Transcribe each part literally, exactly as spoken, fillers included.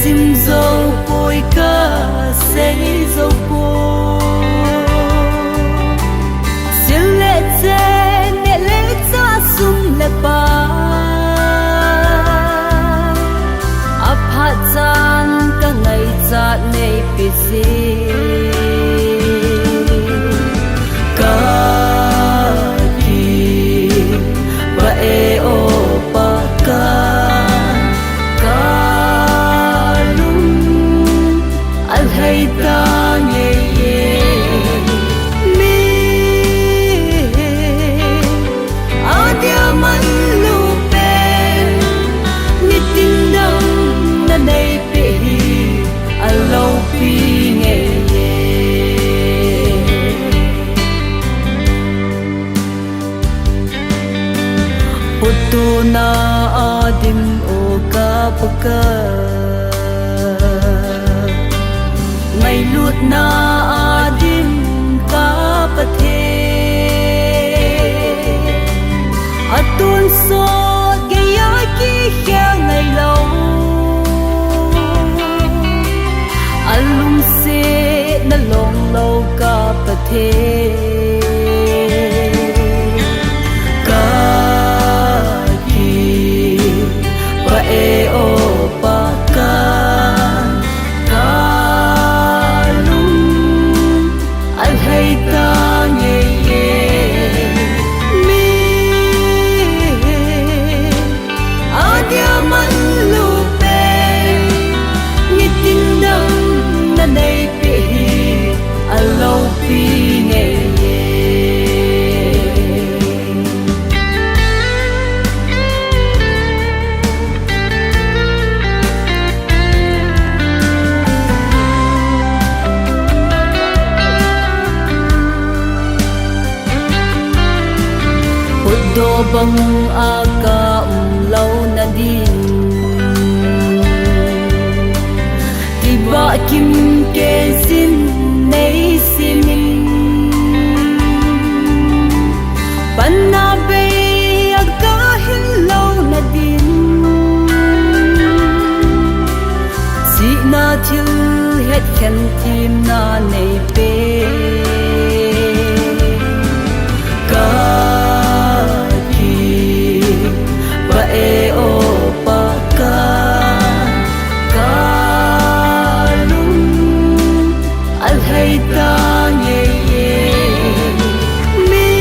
Sim zo poi, ka sei zo poi. Sil le chen, neh le chah, sum le pai, aphat chan ka ngaichat neipe jing. Ka kipah e o Pakai, ka lung alhai tange. Mi adia manlu pen, nitin damna neipeh hi aloupi ngei. Phuttona adim o ka Pakai, ngailutna adim ka Pathen, atonsot geiya kikhel ngailou, alungsetna longlou ka Pathen. Ka kipah e o Pakai, ka lung alhai tange. Mi adia manlu pen, nitin damna neipeh hi aloupi ngei. Putdoh banga ka umlouna din, tibah kim keijin neisimin, panna beiya ka hinlouna din, chihna thilhet khen themna neipeh. Ka kipah e o Pakai, ka lung alhai tange. Mi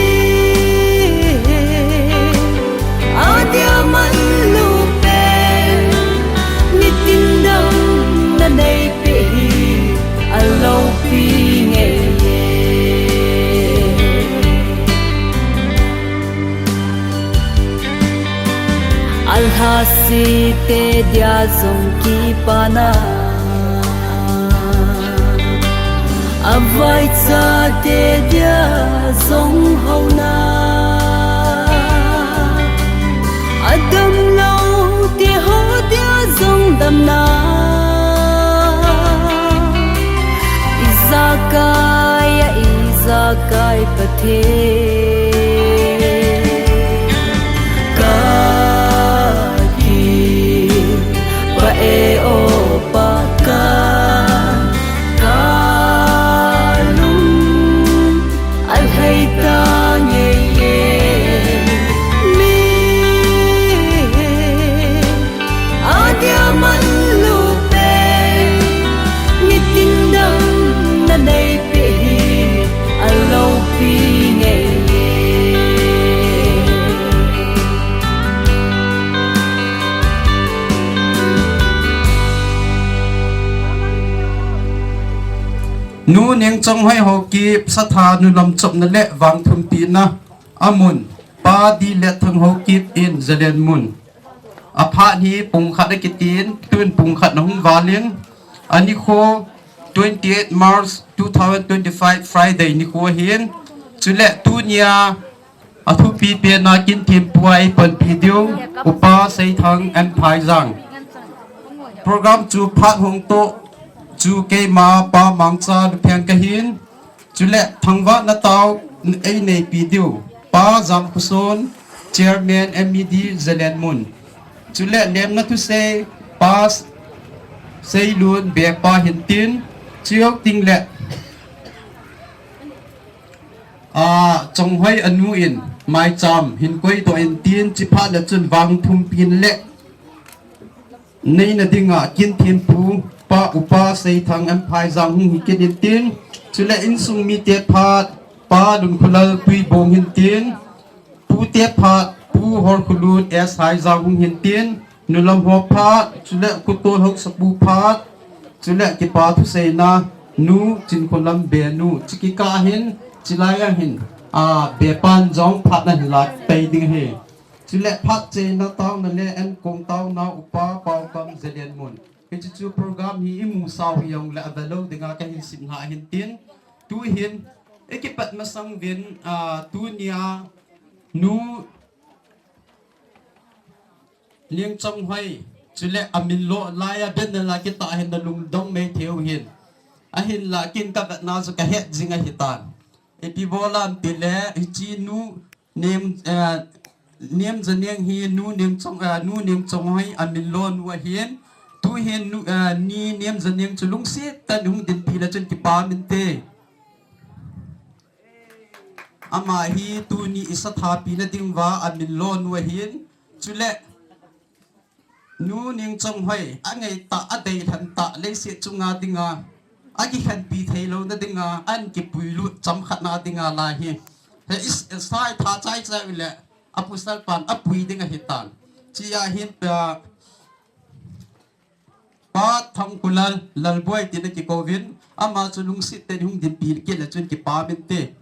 adia manlu pen, nitin damna neipeh hi aloupi ngei. Alhasete dia jong kipana, avaichate dia jong houna, adamlou teho dia jong damna, ijakai a ijakai Pathen, ka kipah e o Pakai, ka lung alhai tange. Mi adia manlu pen, nitin damna neipeh hi aloupi ngei. Nu Nengchonghoi Haokip, satha nu lamchopna le vangthumpina amun, Pa Diletthang Haokip in Zalenmun. Aphat hi pung khat akitin, tun pung khat nahung valin, anikho twenty-eight March two thousand twenty-five Friday nikho ahin, chule tunia athupi pena kinthimpua eipanpi diu, Upa Seithang M Phaijang. Program chu phat hongtoh chu keima Pa Mangcha Lupheng kahin, chule thangvahna tao eineipi diu Pa Jamkhoson, Chairman M E D Zalenmun. Chule lemna thusei Pa Seilun Bepa hintin, chiok ting le, a, Chonghoi anu in, Maicham hin koi to intin, chiphat le chun vang thum pin le, neina dinga kin thim pu, pa upa Seithang em phai jang hung hi kin intin, chule insung mite phat, pa Lunkhulal Puibong hintin, Pu te phat, Pu Horkhulut S Haijang hung hintin, nulam ho phat, chule Kutol Hoksapu phat, chule kipa thuseina, Nu Chinkholam Benu, chikika hin, chilai a hin, a, Bepan jong phat na hin la pei ding hi. Chule phat cheina tauna le en kong tauna upa Paokam Zelianmun. Hichu chu program hi imu sau hi jong le avelou dinga kahin simna hintin. Tu hin, ikipat masang vin, a, tunia, Nu Ningchonghoi, chule amin lo laiya benna la kita hin na lungdong mei theu hin. Ahinla kin kavetna chu kahet jing ahitan. Ipi bolam tile, hichi Nu Ning, eh, Ningjaning hi Nu Ningchong, eh, Nu Ningchonghoi amin lo nu ahin. Tu hin Nu, eh, Ni Ningjaning chu lungset tah in hung dinpi le chun kipah inte. Ama hi tuni isathapi na ding uva amin lo nu ahin. Chule, Nu Ningchonghoi, angai tah, adeilhen tah, leiset chunga dinga, akikhenpi thei lou na dinga, an kipui lut chomkhat na dinga la hi. He is, sai tha chai chai le, apusal pan, apui ding ahitan. Chia hin pa, Pa Thangkulal, Lalboi tina kikouvin, ama chu lungset tah in hung dinpi kit le chun kipah inte.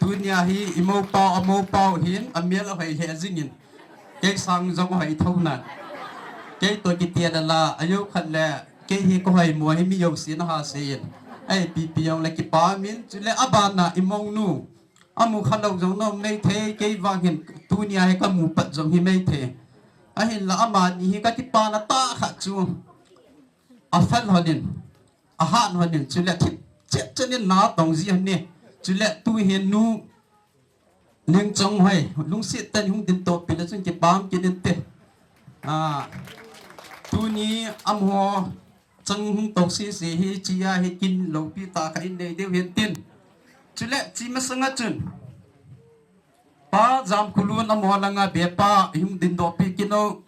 Tunia hi, imo pau, amo pau hin, amel ahoi lheh jingin. Kei sang jong ahoi thou nan. Kei to kitia la la, ajo khat le, kei hi kahoi mo hi mi jousen ahasei in. Ei, pipi jong le kipah min, chule abana imo nu. Amu khalou jong nom mei thei, kei vang hin tunia hi kamu pat jong hi mei thei. Ahinla amani hi kakipana tah khat chu. Afel honin, ahat honin, chule thip chet chet in natong ji hon ni. Chule tu hin Nu Ningchonghoi, lungset tah in hung dinpi le chun kipah kit inte. A, tuni amaho chang hung to sese hi chia hi kin loupi tah khat in nei diu hintin. Chule chi masanga chun, Pa Jamkhulun amaho langa Bepa hung dinpi kit o.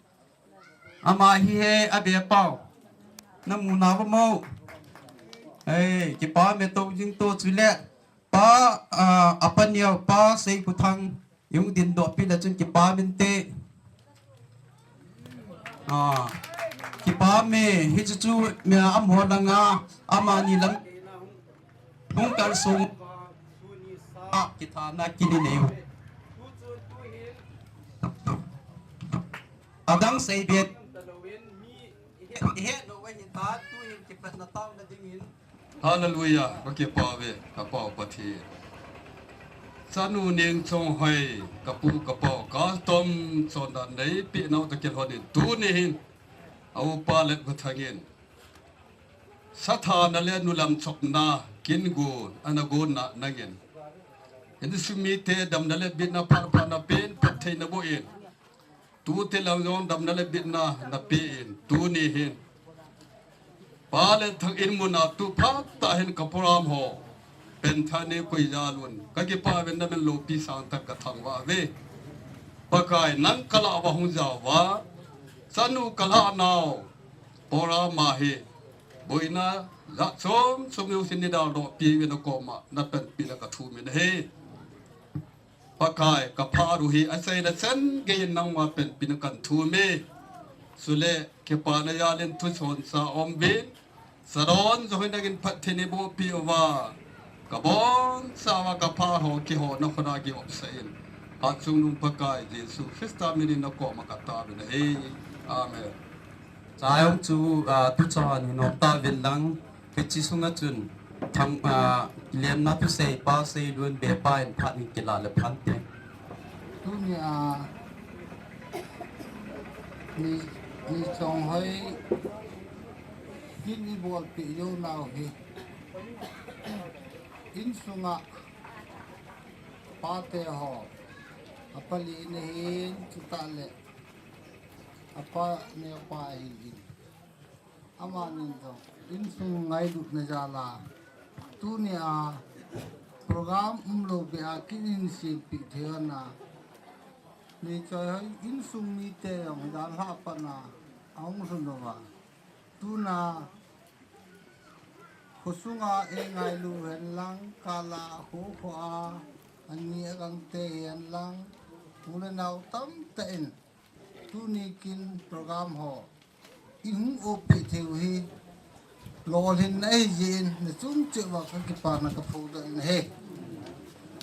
Ama hi he a Bepau. Namu nau vo mo. Ei, kipah me to jing to chule. Pa, a, apa neo, Pa Seikhuthang, hung dinpi le chun kipah inte. A, kipah me, hichu chu, mi amaho langa, amani lam, hung kalsong, a, kithana kini nei u. Adang sei bet. Ihet lou ahitan, tu hin kipatna tauna dingin. Hallelujah, kakipah ve, kapau Pathen. Chanu Ningchonghoi, kapu kapau, katom chondan neipeh nau toh kilhonin, tuni hin, a upa Letkhothang in. Sathana le nulam chopna, kin gon, ana gon na nangin. Insung mite damna le bitna phat phat na pen, phatthei naboh in. Tute lang jong damna le bitna nape in, tuni hin. Pa Lenthang in muna tu phat tah hin ka program ho. Pengthang nei koi jal un. Kakipah ve namin loupi sangtah kathangvah ve. Pakai nang kalah uva hung jao uva. Chanu kalah nau. Program a hi. Boina jat chom chom jousen nei daldoh pi uvin nakoma napanpi na kathum in ahi. Pakai, kaphat u hi aseina chan geiyin nangma panpina kathum e. Chule, kipana jal in thuchonsa aum uvin. Sadon jong hin nangin phatthei neiboh pi uva. Kabonchauva kaphat ho kihona khut a kihopsah in. Hatchungnung Pakai Jesu Christa minin nakoma kataovin ahi. Amen. Chai hung chu, ah, thuchon hin hom tauvin lang, hiche sunga chun, thang, ah, lemna thusei pa Seilun Bepa in phat hin kilah le phante. Tunia, ni, Ningchonghoi, kin ibolpeh jou nau hi. Insunga, pate ho, apali in ahin, chutah le, apa neo pa ahin. Amanin jong insung ngailutna jal a, tunia program umlou beh a kin in sempeh thei hon a, Neichoihoi insung mite jong dalha pat a ahung lhun uva, tuna khosunga eingailu hen lang, kala khokho a ani agangte hen lang, u le nao tamtah in tuni kin program ho ihung oppeh thei u hi lolhinna ahi jeh in, nachung cheh uva kakipana kaphongdoh in ahi.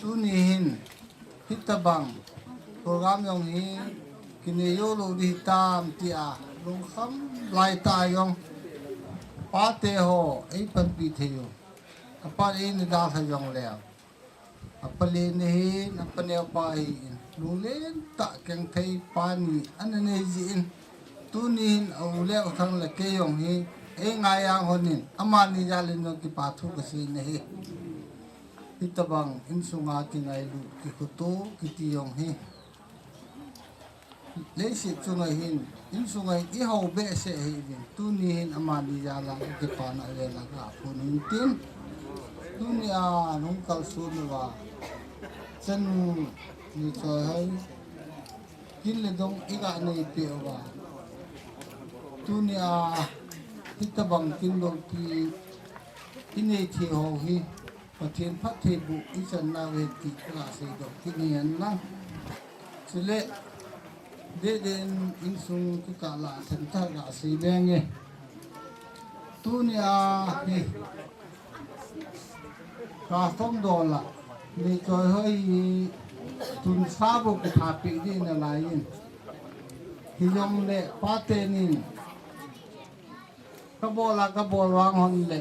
Tuni hin hitabang program jong hi kinei jou lou ding hitam tia lungkham laitah a jong pate ho eipanpi thei u, apat in idalha jongleu, apa le ni hin, apa neo pa hin, lunglen tah kengthei pa ni ana nei jeh in, tuni hin a u le u thang le kei jong hi eingai jeng hon in, amani jal in jong kipa thu kasei in ahi. Hitabang insunga kingailu, kikhoto kiti jong hi leiset chunga hin, insunga hin ihou behseh ahi jeh in, tuni hin amani jal a kakipana avel a kaphong in tin, tunia nahung kalson uva chanu Neichoihoi kin le dong iga neipeh uva, tunia hitabang kin loupi inei thei ho hi Pathen phattheiboh ichan nau ahi ti kaga seidoh kit in lang. Chule deden insung kikah lah a themtah gasei lenge. Tunia hi Kathom dol a Neichoihoi hi tunsa bou kithapeh ding nalai in, hijongle paten in kabol a kabol vang hon le,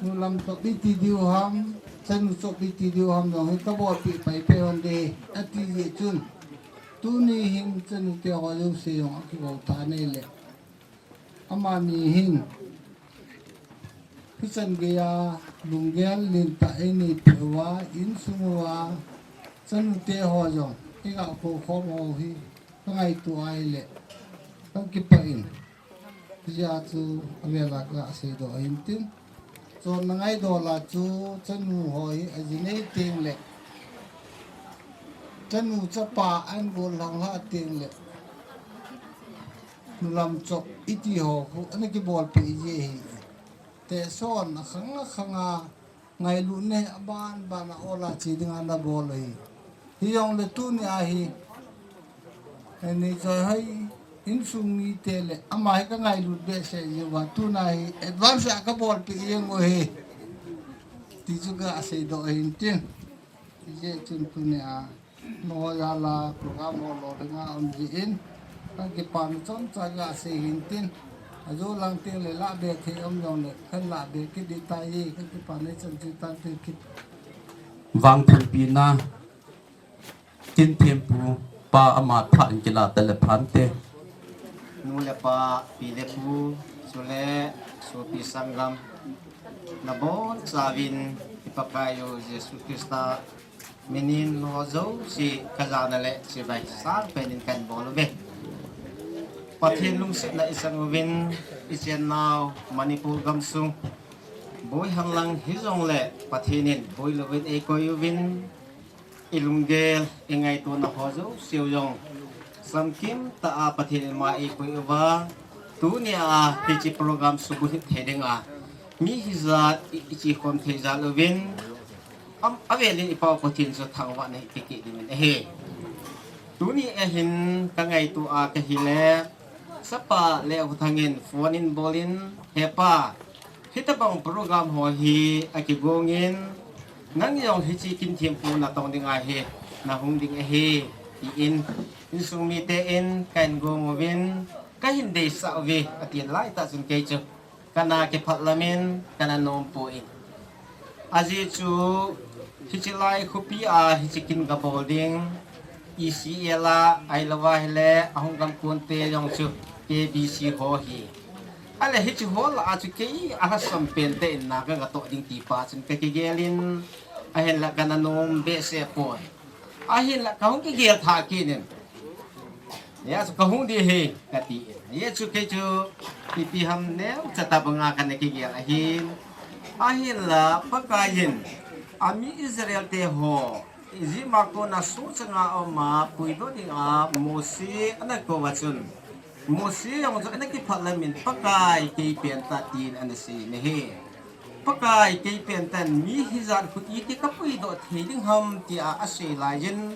nulam chop iti diu ham, chanu chop iti diu ham jong hi kabolpeh pai pai hon ding ati jeh chun, tuni hin chanute ho jouse jong akigou tha nei le, amani hin hichan geiya lunggel lentah einei peh uva, insung uva chanute ho jong iga koukhom ho hi kangaito ahile kakipah in, hijeh a chu avel a kaga seidoh ahin tin, chonna ngaidol a chu chanu ho hi aji nei teng le, chanu chapa ahin gollhang lhah teng le, nulam chop iti ho khu ana kibolpeh ji ahi. Tehson akhang akhang a ngailutna hi aban ban a ol a che dinga nabol u ahi. Hijongle tunia hi Neichoihoi insung mite le ama hi kangailut behseh jeh uva, tuna hi advance a kabolpeh jeng u ahi ti chu kaga seidoh ahin tin. Hijeh chun tunia nangho jal a program ho lolhing a um jeh in, kakipana chomcha kaga sei ahin tin. Ajo lang teng le lahbe thei um jongle kahin lahbe kit ding tai, kakipana ichan chu tante kit. Vangthumpina, Kinthempu pa ama thah in kilah tale phante. Nu le pa, pi le pu, chule sopi sanggam, nabonchauvin i Pakaiyu Jesu Christa minin nangho jouse kajana le chibai sangpen in kahin bol uve. Pathen lungsetna isan uvin, ichennau Manipur gamsung boihenlang hijongle Pathen in boilouvin eikoiyuvin, ilunggel, ingaitona ho jouseu jong chamkim tah a Pathen in ama eikoi uva, tunia hiche program subulhit thei dinga mi hijat i, ichekhom thei jal uvin, am, avelin i Pau Pathen chu thangvahna hi kikeh dingin ahi. Tuni ahin kangaito a kahile, chapa Lekhuthang in phone in bol in, He pa, hitabang program ho hi akigong in, nang jong hiche Kinthempu natong dinga hi nahung ding ahi, tin insung mite in kahin gong uvin, kahin deisah uve, atin laitah chun kei chu kana kiphatlam in, kana nompoi. Ajeh chu hiche lai khopi a hiche kin kabol ding, E C L a, ahilouva hile ahung gamkonte jong chu K B C ho ahi. Ahile hiche ho lah a chu kei alhasam pentah in na kagatoh ding ti pa chun kakigel in, ahinla kana nom behseh poi. Ahinla kahung kigel tha kit in, Hijeh chun kahung ding ahi, kati. Hijeh chun kei chu ipi ham neocha tobanga kana kigel ahin. Ahinla Pakaiyin ami Israel te ho Egypt a kona sohchanga aum a puidoh dinga Mose ana kou a chun, Mose jong chu ana kiphalam in, Pakai, kei pentah, tin ana sei in ahi. Pakai, kei pentah in mi hijat khu iti kapuidoh thei ding ham, tia asei laiyin,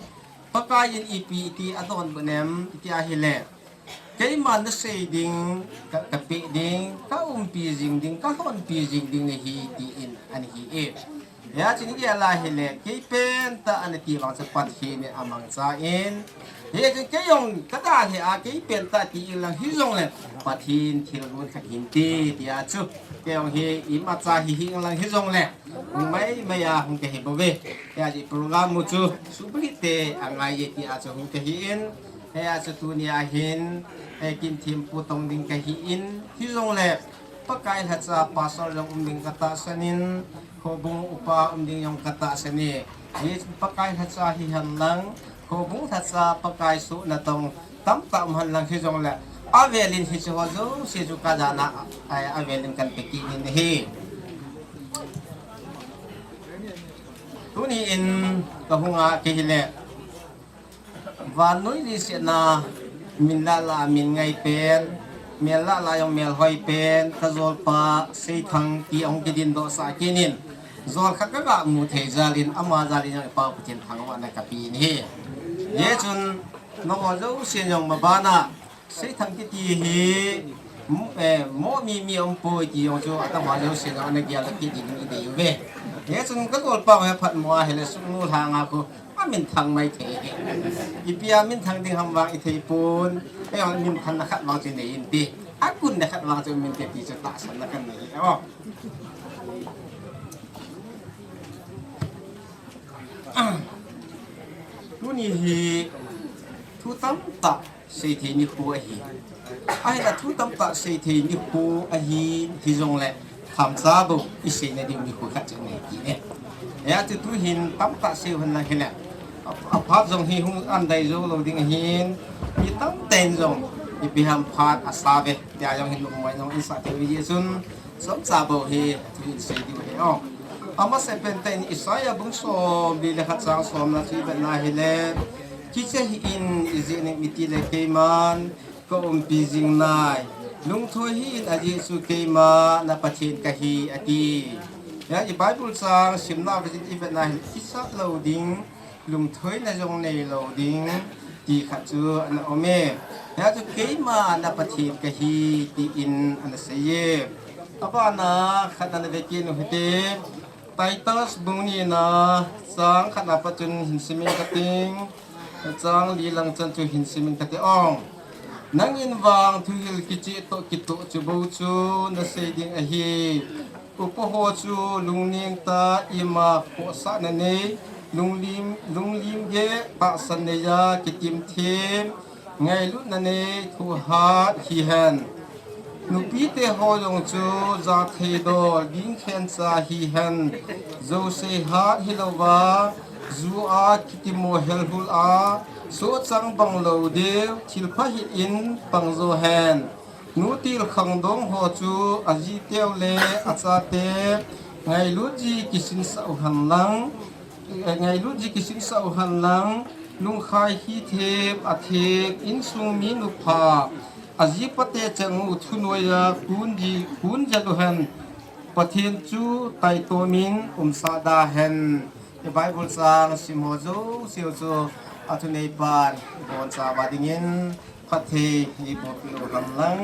Pakaiyin ipi iti adonbut em iti ahile, Keiman nasei ding, ka, kapeh ding, kaumpi jing ding, kalhonpi jing ding nahi, tin ana hi e. Hijeh chun igel a hile, kei pentah ana ti vang chu Pathen in amangchan. Hijeh chun kei jong kadalha a, kei pentah ti inlang hijongle, Pathen thilgon khat hinte, tia chu kei jong hi imacha hi hih inlang hijongle, hung maimai a hung kahi bouve. Hijeh chun program u chu suhbulhit te angai e, tia chu hung kahi in. Hijeh chun tunia hin, eh, kin thempu tong ding kahi in, hijongle Pakai lhacha pastor jong um ding katahsan in, houbung upa um ding jong katahsan e. Hijeh chun Pakai lhacha hihen lang, houbung lhacha Pakai sohna tong tamtah um hen lang hijongle, avel in hiche ho jouse chu kajana, eh, avel in kan pe kit in ahi. Tuni in kahung a kei hile, vannoi leiset a min lah lah a min ngai pen, mel lah lah a jong melhoi pen, kajolpa Seithang ti ahung kidindoh sah kit in, jol khat kaga mu thei jal in, ama jal in jong iPa Pathen thangvahna kapeh in ahi. Hijeh chun nangho jousen jong maban a Seithang kiti hi, m-, eh, mo mi mi aum poi ti jong chu atahsa jousen jong ana gel kit ding in idei uve. Hijeh chun kajolpa ho hi phatmo ahile Sugnu lhanga khu aminthang mai thei ahi. Ipi a minthang ding ham vang ithei pon, kei jong minthang na khat vang chu nei inte, akunna khat vang chu um inte ti chu tahsanna kanei ahi. Tuni hi thu tamtah seithei nikho ahi. Ahinla thu tamtah seithei nikho ahi, hijongle khamcha bou iseina diu nikho khat chu ahi kit e. Hijeh chun tuhin tamtah seiu hen lang hile, a, aphat jong hi hung andai jou lou ding ahin, mi tamtah in jong ipi ham phat asauve tia jong hin lungmong jong isah thei u ahi chun, chomcha bou hi thu isei diu ahi. Amasapen tah in Isaiah bung somli le khat chang somna chu ivetna hile, kicha hih in, ijeh inem itile keiman kaumpi jing nai, lungthoi hih in, ajeh chu keima na Pathen kahi, ati. Hia i Bible chang simna vejin ivetna hile, kichat lou ding, lungthoina jong neilou ding ti khat chu ana um e. Hia chu keima na Pathen kahi tin ana sei e. Abana khat ana vekit u hite. Titus bung nina chang khatna pat chun hin simin kating. Chang li lang chan chu hin simin kate ong. Nangin vang thuhil kicheh toh kitoh chu bou chu nasei ding ahi. Upa ho chu lungneng tah, ima khohsahna nei, lunglim, lunglim geh, tahsan neiya kitim them, ngailutna nei, thohhat hihen. Nupite ho jong chu jathei dol, gingkhen cha hihen, jousei hat hilouva, ju a kitimo helhul a, sohchang banglou deu, thilpha hih in pang jo hen. Nutil khangdong ho chu ajiteu le achate ngailut ji kisinsah u henlang, eh, ngailut ji kisinsah u henlang, lungkhai hithem, athem, insung mi nupha, ajipate chang u thunoiya kun ji, kun jel u hen. Pathen chu taitomin umsah da hen. Bible chang sim ho jouseu chu athuneipan ibonchauva dingin phatthei eiboh peh u henlang.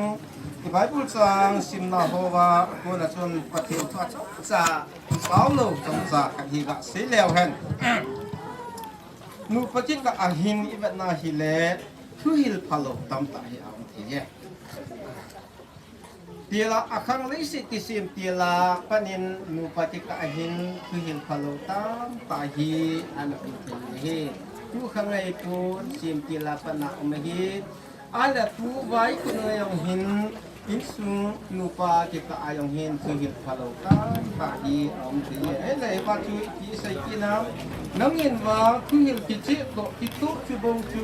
Bible chang simna hoa kona chun Pathen thu achomcha, paulou chomcha khat hi gasei leu hen. Nupa kikah a hin ivetna hile, thuhil phalou tamtah hi aum thei e. Tila akhang leiset kisem tila panin nupa kikah a hin thuhil phalou tamtah hi ana um thei ahi. Tukhang ahipon sem tila pat a um ahi. Ahile tuvai khonung a jong hin, insung nupa kikah a jong hin thuhil phalou tamtah hi aum thei e. Ahile hiva chu iti sei kit nam, Nangin vang thuhil kicheh toh kitoh chu bou chu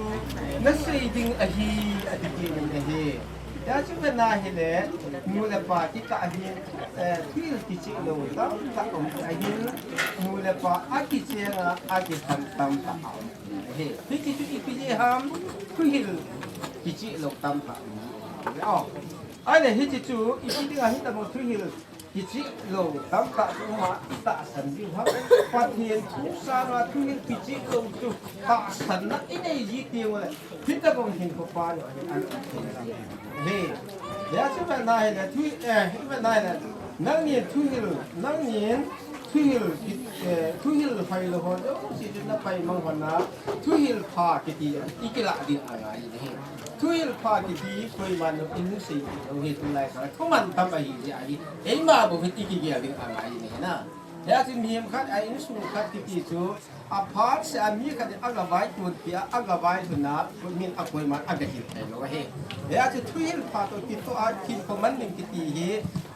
nasei ding ahi, ati kit in ahi. Hijeh chun vet na hile, nu le pa kikah hi, eh, thuhil kicheh lou tamtah um ahin, nu le pa akicheng a, akikhen tamtah um ahi. Hiche chu ipi jeh ham, thuhil kicheh lou tamtah um ahi. Ahile hiche chu ipi dinga hitobang thuhil kicheh lou tamtah chu um a itahsan diu ham. Pathen thu sanga thuhil kicheh lou chu tahsanna inei ji teng uleh, hitobang hinkho pa lou ahi, an, an thei. Hijeh chun vet na hile, thuhil, eh, vet na hile, nangnin thuhil, nangnin thuhil, eh, thuhil hoilou ho jouse chu napaimang hon a, thuhil pha kiti ikilah ding angai in ahi. Thuhil pha kiti koiman jong imu sei lou hi, tulai khang a thuman tam ahi jeh ahi. Eima bou hi ikigel ding angai in ahi na. Hijeh chun mihem khat a insung khat kiti chu aphat seh a mi khat in agavai konpi a, agavai lhun a, min a koiman agahil thei lou ahi. Hijeh chun thuhil pha toh kitoh a hinkho man ding kiti hi,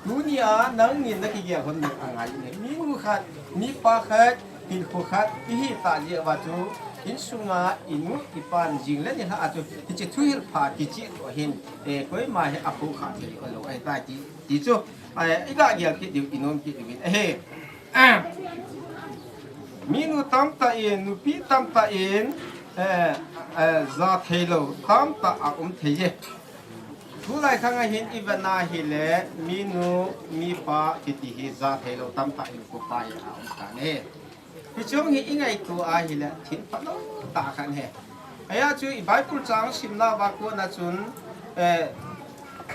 tunia nangnin nakigel hon ding angai in ahi. Minu khat, mipa khat, hinkho khat ihi tah jeh uva chu, insunga inu ipan jing le nilhah a chu hiche thuhil pha kicheh toh hin, eh, koima hi akhohkhah thei lou ahitai ti, ti chu, eh, igagel kit diu, inom kit diu in ahi. Ah, minu tamtah in, nupi tamtah in, eh, eh, ja thei lou tamtah aum thei e. Tulai khang a hin ivet na hile, minu, mipa kiti hi ja thei lou tamtah hinkho pa hi aum tan ahi. Hiche jong hi ingaito a hile, thin phalou tah khat ahi. Hijeh chun i Bible chang simna uva kona chun, eh,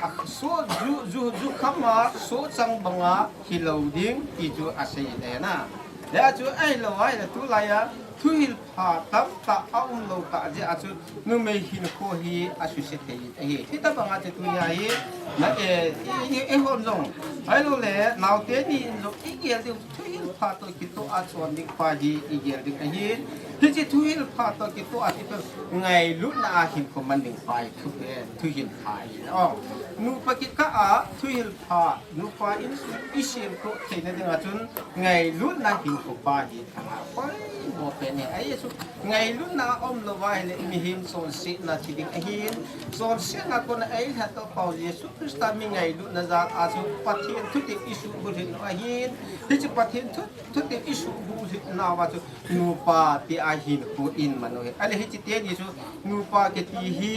a, soh ju, ju, jukham a, sohchang banga hilou ding ti chu asei in ahi na. Hijeh chun ahilou a hile, tulai a thuhil pha tamtah aum lou tah jeh a chu numei hinkho hi asuse thei in ahi. Hitobang a chu tunia hi, na, eh, i, i, eihon jong, ahilou le, naote ni in jong igel diu, thuhil pha toh kitoh a chon ding pa hi igel ding ahin. Hiche thuhil pha toh kitoh a kitoh ngailutna a hinkho man ding pa hi thuhil, thuhil pha ahi. Oh, nupa kikah a thuhil pha, nupa insung isemtoh theina dinga chun ngailutna hinkho pa hi apoimo pen ahi. Ahi chu ngailutna aum lou va hile mihem chonsetna thi ding ahin, chonsetna kona eilhatdoh pau Jesu Christa mi ngailutna jal a chu Pathen thutep isuhbulhit u ahin, hiche Pathen thu, thutep isuhbulhit nauva chu nupa tia hinkho iman u ahi. Ahile hiche teni chu nupa kiti hi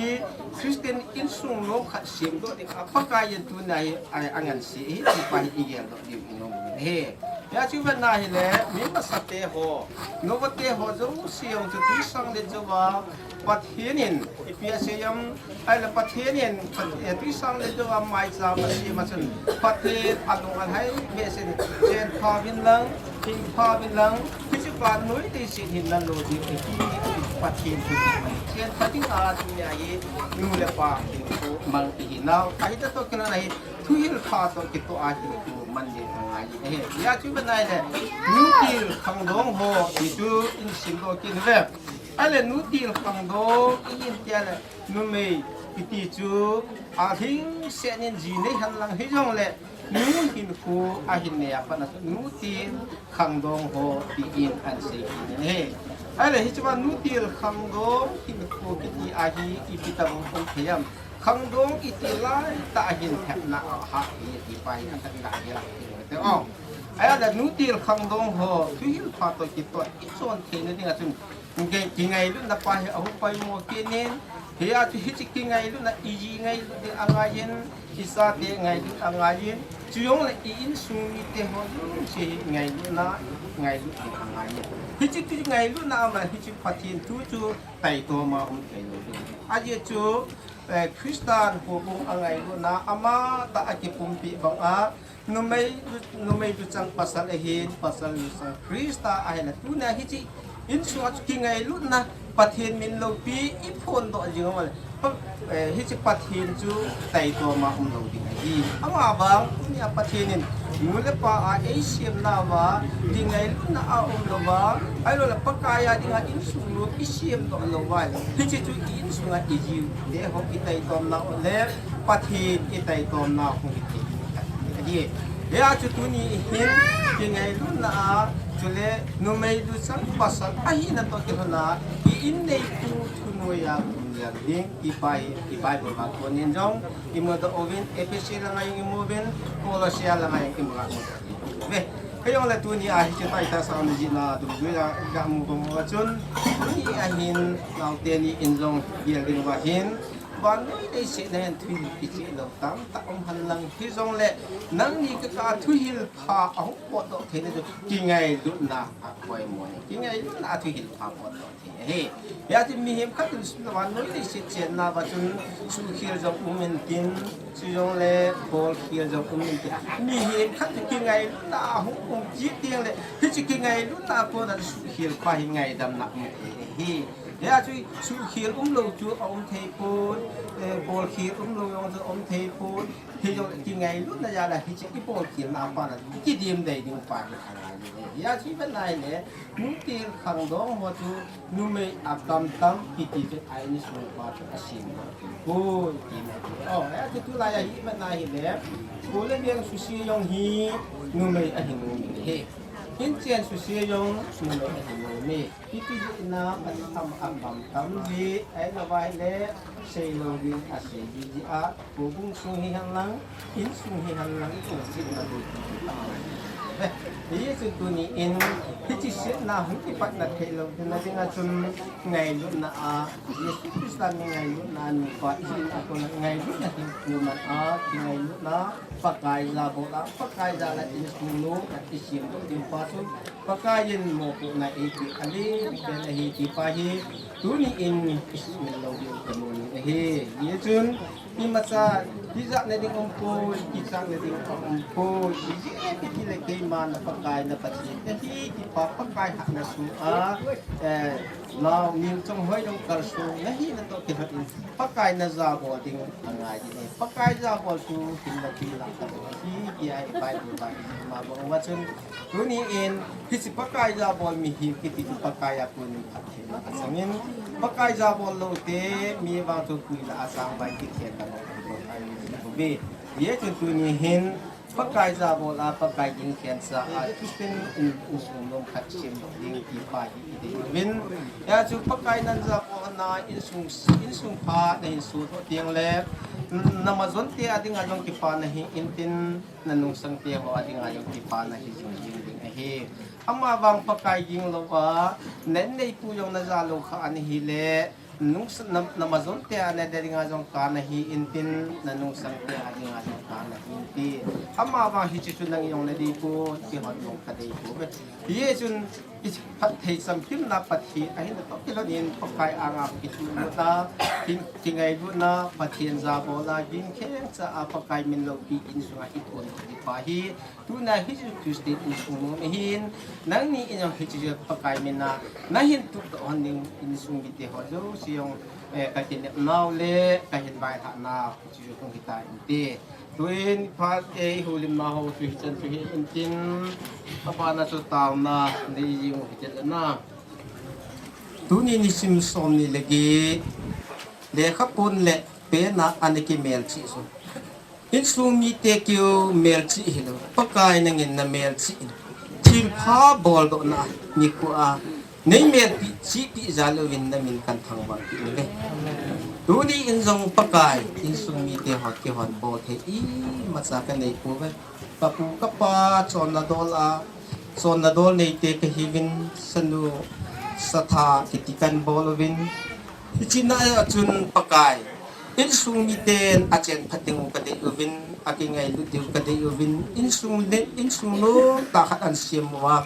Christian insung nom khat semdoh dinga Pakai in tunia hi a, angansea hi, hiche pa hi igeldoh diu inom u ahi. Hijeh chun vet na hile, mi masate ho, novote ho jouse jong chu twisang let jouva, Pathen in, ipi asei em, ahile Pathen in, Pat-, eh, twisang let jouva maicham asem a chun, Pathen alung alhai behseh in, chenpha uvin lang, hingpha uvin lang, hiche vannoi leiset hin nalo ding ahi, Pathen thu, chenpha dinga tunia hi, nu le pa hinkho mang ihi nau, ahitah toh kilhon ahi, thuhil pha toh kitoh a hinkho man ding angai ahi. Hijeh chun vet na hile, nutil khangdong ho ti chu ihin simdoh kit uve. Ahile nutil khangdong ihin ti a le, numei kiti chu alhingset in ji nei henlang hijongle, nu hinkho ahin nei a pat a chu nutil khangdong ho tin ahin sei kit in ahi. Ahile hiche va nutil khangdong hinkho kiti a hi ipi tobang um thei em. Khangdong iti laitah a hin thepna ahah hi, ti pa hi atah in gahil a kiti te o. Ahile nutil khangdong ho, thuhil pha toh kitoh ichon theina dinga chun, kingailutna pa hi ahung poimo kit in, hijeh chun hiche kingailutna iji ngailut ding angai in, ichate ngailut angai in, chujongle i insung mite ho jouse hi ngailutna, ngailut ding angai in. Hiche kingailutna ama hiche Pathen thu chu taitom a um thei lou ding. Ajeh chu, eh, Christian houbung angailutna, amatah a kipumpi banga, numei, numei luchang pasal ahin, pasal luchang Christa ahile, tunia hiche insunga chu kingailutna, Pathen min loupi iphondoh jing ule, pa, eh, hiche Pathen chu taitom a um lou ding ahi. Amavang tunia Pathen in nu le pa a eisemnauva kingailutna aum louva, ahiloule Pakai a dinga insung nom isemdoh louva, hiche chu i insunga ijiute ho itaitomnau le Pathen itaitomna hung hithei ding ahi. Hijeh a chu tuni hin kingailutna a Chule numei duchang pasal ahina toh kilhona, i in neitu thunoi a kum jal ding, ti pa hi, i Bible a konin jong imu doh uvin, Ephesi langa jong imu uvin, Kolosia langa jong imu doh uve. Kei jong le tuni a hiche Titus a ana jihna dungjui a gamu bang uva chun, tuni ahin naote ni in jong gel ding uva hin, vannoi leiset a hin thuhil kicheh lou tamtah um hen lang, hijongle nangni kakah a thuhil pha ahung potdoh theina chu kingailutna a koimo ahi. Kingailutna a thuhil pha potdoh thei ahi. Hijeh chun mihem khat in vannoi leiset chenna uva chun suhkhel jong um intin, chujongle bolkhel jong um intin. Mihem khat chu kingailutna a hung um kit teng le, hiche kingailutna a kona suhkhel pha hi ngaidamna um thei ahi. Hijeh chun suhkhel umlou chu aum thei pon, eh, bolkhel umlou jong chu aum thei pon. Hijongle kingailutna jal a hiche kibolkhelna a pat a kidem dei ding pa hi angai e. Hijeh chun ivet na hile, nute khangdong ho chu numei a kam tam kiti chu a insung pa chu asemdoh thei poi tina ahi. O, hijeh chun tulai a hi ivet na hile, school le veng suse jong hi numei ahin um e. Inchen suse jong numei ahin um e. Hiti jeh a, a, a, a kam tam jeh, ahilouva ahile, seilou ding asei jiji a, houbung sung hihen lang, insung hihen lang, i kong sitna ding ti ti tam. Hijeh chun tuni in, hiche setna hung kipatna theilou tina dinga chun ngailutna a, Jesu Christa mi ngailutna a nupa ihi a kona ngailutna hi kuman a, kingailutna, Pakai jabol a, Pakai jal a insung lou, isemdoh ding pa chu, Pakai in mopohna eipeh alen pen ahi ti pa hi, tuni in isuhmil lou diu kamu in ahi. Hijeh chun, imacha, ijat na ding umpoi, ijat na ding umpoi, ijat na ding le keima na Pakai na Pathen kahi ti pa Pakai hatna sunga, eh, nao min chonghoi jong kalsong na hina toh kilhon in, Pakai na jabol ding angai ding ahi. Pakai jabol chu hinna thillah tah ahi, tia i Bible a imu bang uva chun, tuni in, hiche Pakai jabol mihem kiti chu Pakai a konin phattheina asangin, Pakai jabol lou te, mi vang chu koi lah a chang vai kikhen tabang ahi bouve. Hijeh chun tuni hin, Pakai jabol a, Pakai ginkhen cha a, Christian in, insung nom khat semdoh ding ti pa hi idei uvin. Hijeh chun Pakai nan jabol na insung, insung pha nahin sodoh teng le, namajon te a dinga jong kipana hi intin, nanungsang te ho a dinga jong kipana hi jing jing ding ahi. Amavang Pakai ging lou a, na inneipu jong naja lou kha ana hile, nungsa-, na, namajon te a na dinga jong kana hi intin, nanungsang te a dinga jong kana hi intin. Amavang hiche chu nang jong nadei pon, keiho jong kadei pouve. Hijeh chun, i phatthei chamkimna Pathen ahina toh kilhon in Pakai anga kituh lut a, kin, kingailutna, Pathen jabol a, ginkhen cha a Pakai min loupi insunga ithon ti pa hi, Tuna hiche Christian insung nom ahin, nangni in jong hiche Pakai min a, nahin tup doh hon ding insung mite ho jouse jong, eh, kakinepnau le, kahin vailhah nau, hiche jong hung hita inte. Tuin phat, eh, ihoulimna ho chu hichan chu hi intin, abana chu taona, nei jing u hitin le na. Tuni nisim somni le get, lekhaphun le pen a ana kimelchih chu. Insung mite keu melchih hilou. Pakai nangin namelchih in. Thilpha boldohna nikho a. Nei melchih peh jal uvin namin kan thangvah kit uve. Tuni in jong Pakai, insung mite ho kihon bol thei imacha kanei pouve. Kapu kapa chonna dol a, chonna dol neite kahiuvin, sanu satha kiti kan bol uvin. Hiche na a chun Pakai, insung miten achen phat ding u kadei uvin, akingailut diu kadei uvin, insung le, insung lou tah khat ahin sem uva,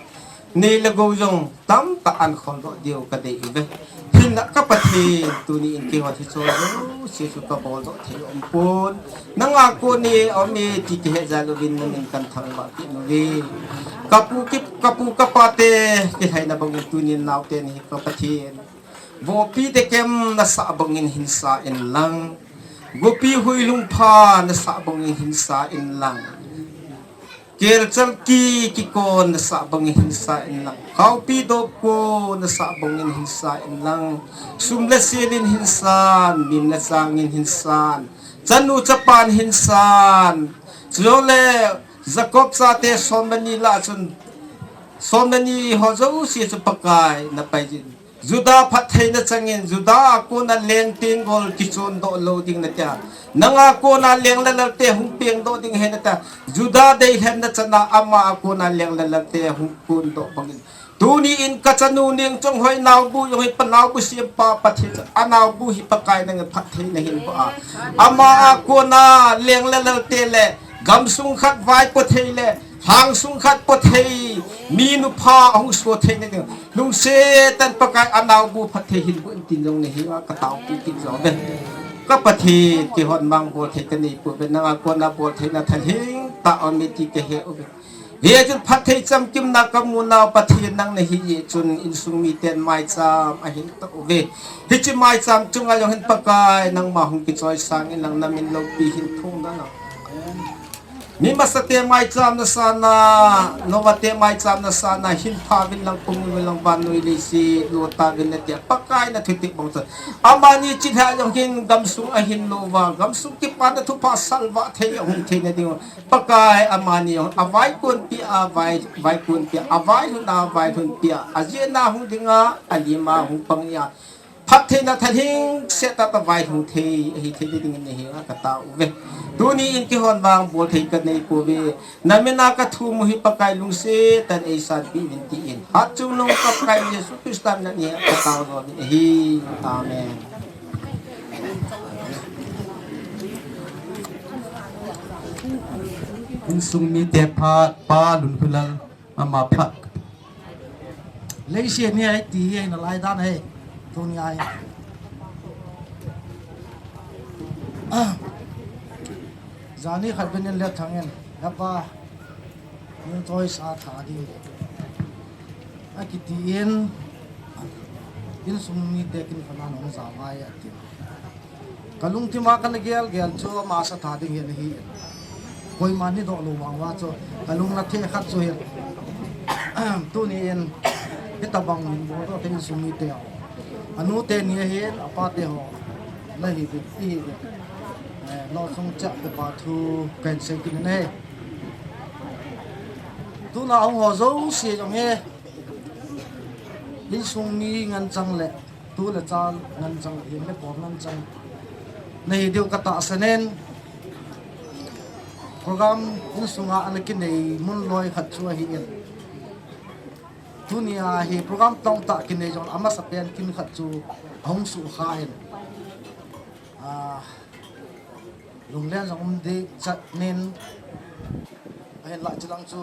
nei le gou jong tamtah ahin kholdoh diu kadei uve. Hinlah ka Pathen, tuni in keiho hiche jouse chu kabol doh thei umpon. Nanga kon e, aum e ti kihe jal uvin namin kan thangvah kit uve. Kapu ki, kapu kapa te kilhaina bangin tuni in naote nahi ka Pathen. Vopi dekem nasah bangin hinsa inlang. Gopi huilung pha nasah bangin hinsa inlang. Kelchal ki kikon nasah bangin hinsa inlang. Khaopi dopko nasah bangin hinsa inlang. Sum le selin hinsan, mim le changin hinsan. Chanu chapan hinsan. Chule Jacob chate somleni lah chun Som le ni ho jouse chu Pakai na pai jin. Judah phattheina changin, Judah a kona leng tenggol kichon doh lou ding natia. Nanga kona leng le lalte hung peng doh ding ahi natia. Judah deilhenna chana ama a kona leng le lalte hung kon doh bangin. Tuni in ka chanu Nengchonghoi naobu jong hi pa naobu sempa Pathen chu a naobu hi Pakai nangin phattheina hin boh a. Ama a kona leng le lalte le gamsung khat vaipo thei le lhangsung khat po thei mi nupha ahung so theina ding. Lungset tah in Pakai a naobu phatthei hin boh in tin jong nahi a ka taopi kit jong ve. Ka Pathen kihon mang bol thei ka nei pouve, nanga kona bol theina thalheng tah aum e ti ka he uve. Hichun phatthei chamkimna ka mu nau Pathen nang nahi jeh chun insung miten maicham ahin tah uve. Hiche maicham chunga jong hin Pakai nangma hung kichoisang in lang, na min loupi hin thum in lang. Mi masate maicham na sana, nova te maicham na sana, hin pha uvin lang, pung uvin lang, vannoi leiset lo tauvin natia Pakai na thutep bang chun. Amani chilhah jong hin gamsung ahin louva, gamsung kipana thupha salvah thei ahung theina ding. Pakai amani jong a vaikon pi a vai, vaikon pi a, a vailhun a vailhun pi a, a jeh a hung dinga, a lim a hung pang a. Phattheina thalheng set tah a vailhung thei ahi theina dingin nahenga ka tao uve. Tuni in kihon vang bol thei ka nei pouve. Na min a ka thum u hi Pakai lungset tah in eisanpi uvin tin. Hatchungnung Pakai Jesu Christa min a ka tao uvin ahi. Amen. Insung mite phat, Pa Lunkhoilal, ama phat. Leiset ni ahi ti hi ahi nalai dan ahi. Tuni ahi. Jani khat benin le thangin, "He Pa, Nengchonghoi sa tha ding," akiti in, insung mite kin khona nong ja ngai ati. Ka lungthim a kana gel gel chu ama sa tha ding hi ahi. Koiman hi doh lou vang uva chu ka lung na thei khat chu hin. Tuni in hitabang min bol doh thei insung mite ho. Anu teni ahin, apa te ho. Na hi bit, i hi bit. Eh, lo sung chah te pa thu kan sei kin ne. Tuna hung ho jouse jong hi. Insung mi ngen chang le. Tu le cha ngen chang, hin le pom ngen chang. Na hi diu ka tahsan in. Program insunga ana kinei mun loi khat chu ahi in. Tuni a hi program tong tah kinei jong amasa pen kin khat chu ahung sukha in. Ah, lunglen jong um ding chat nin. Ahin la chilang chu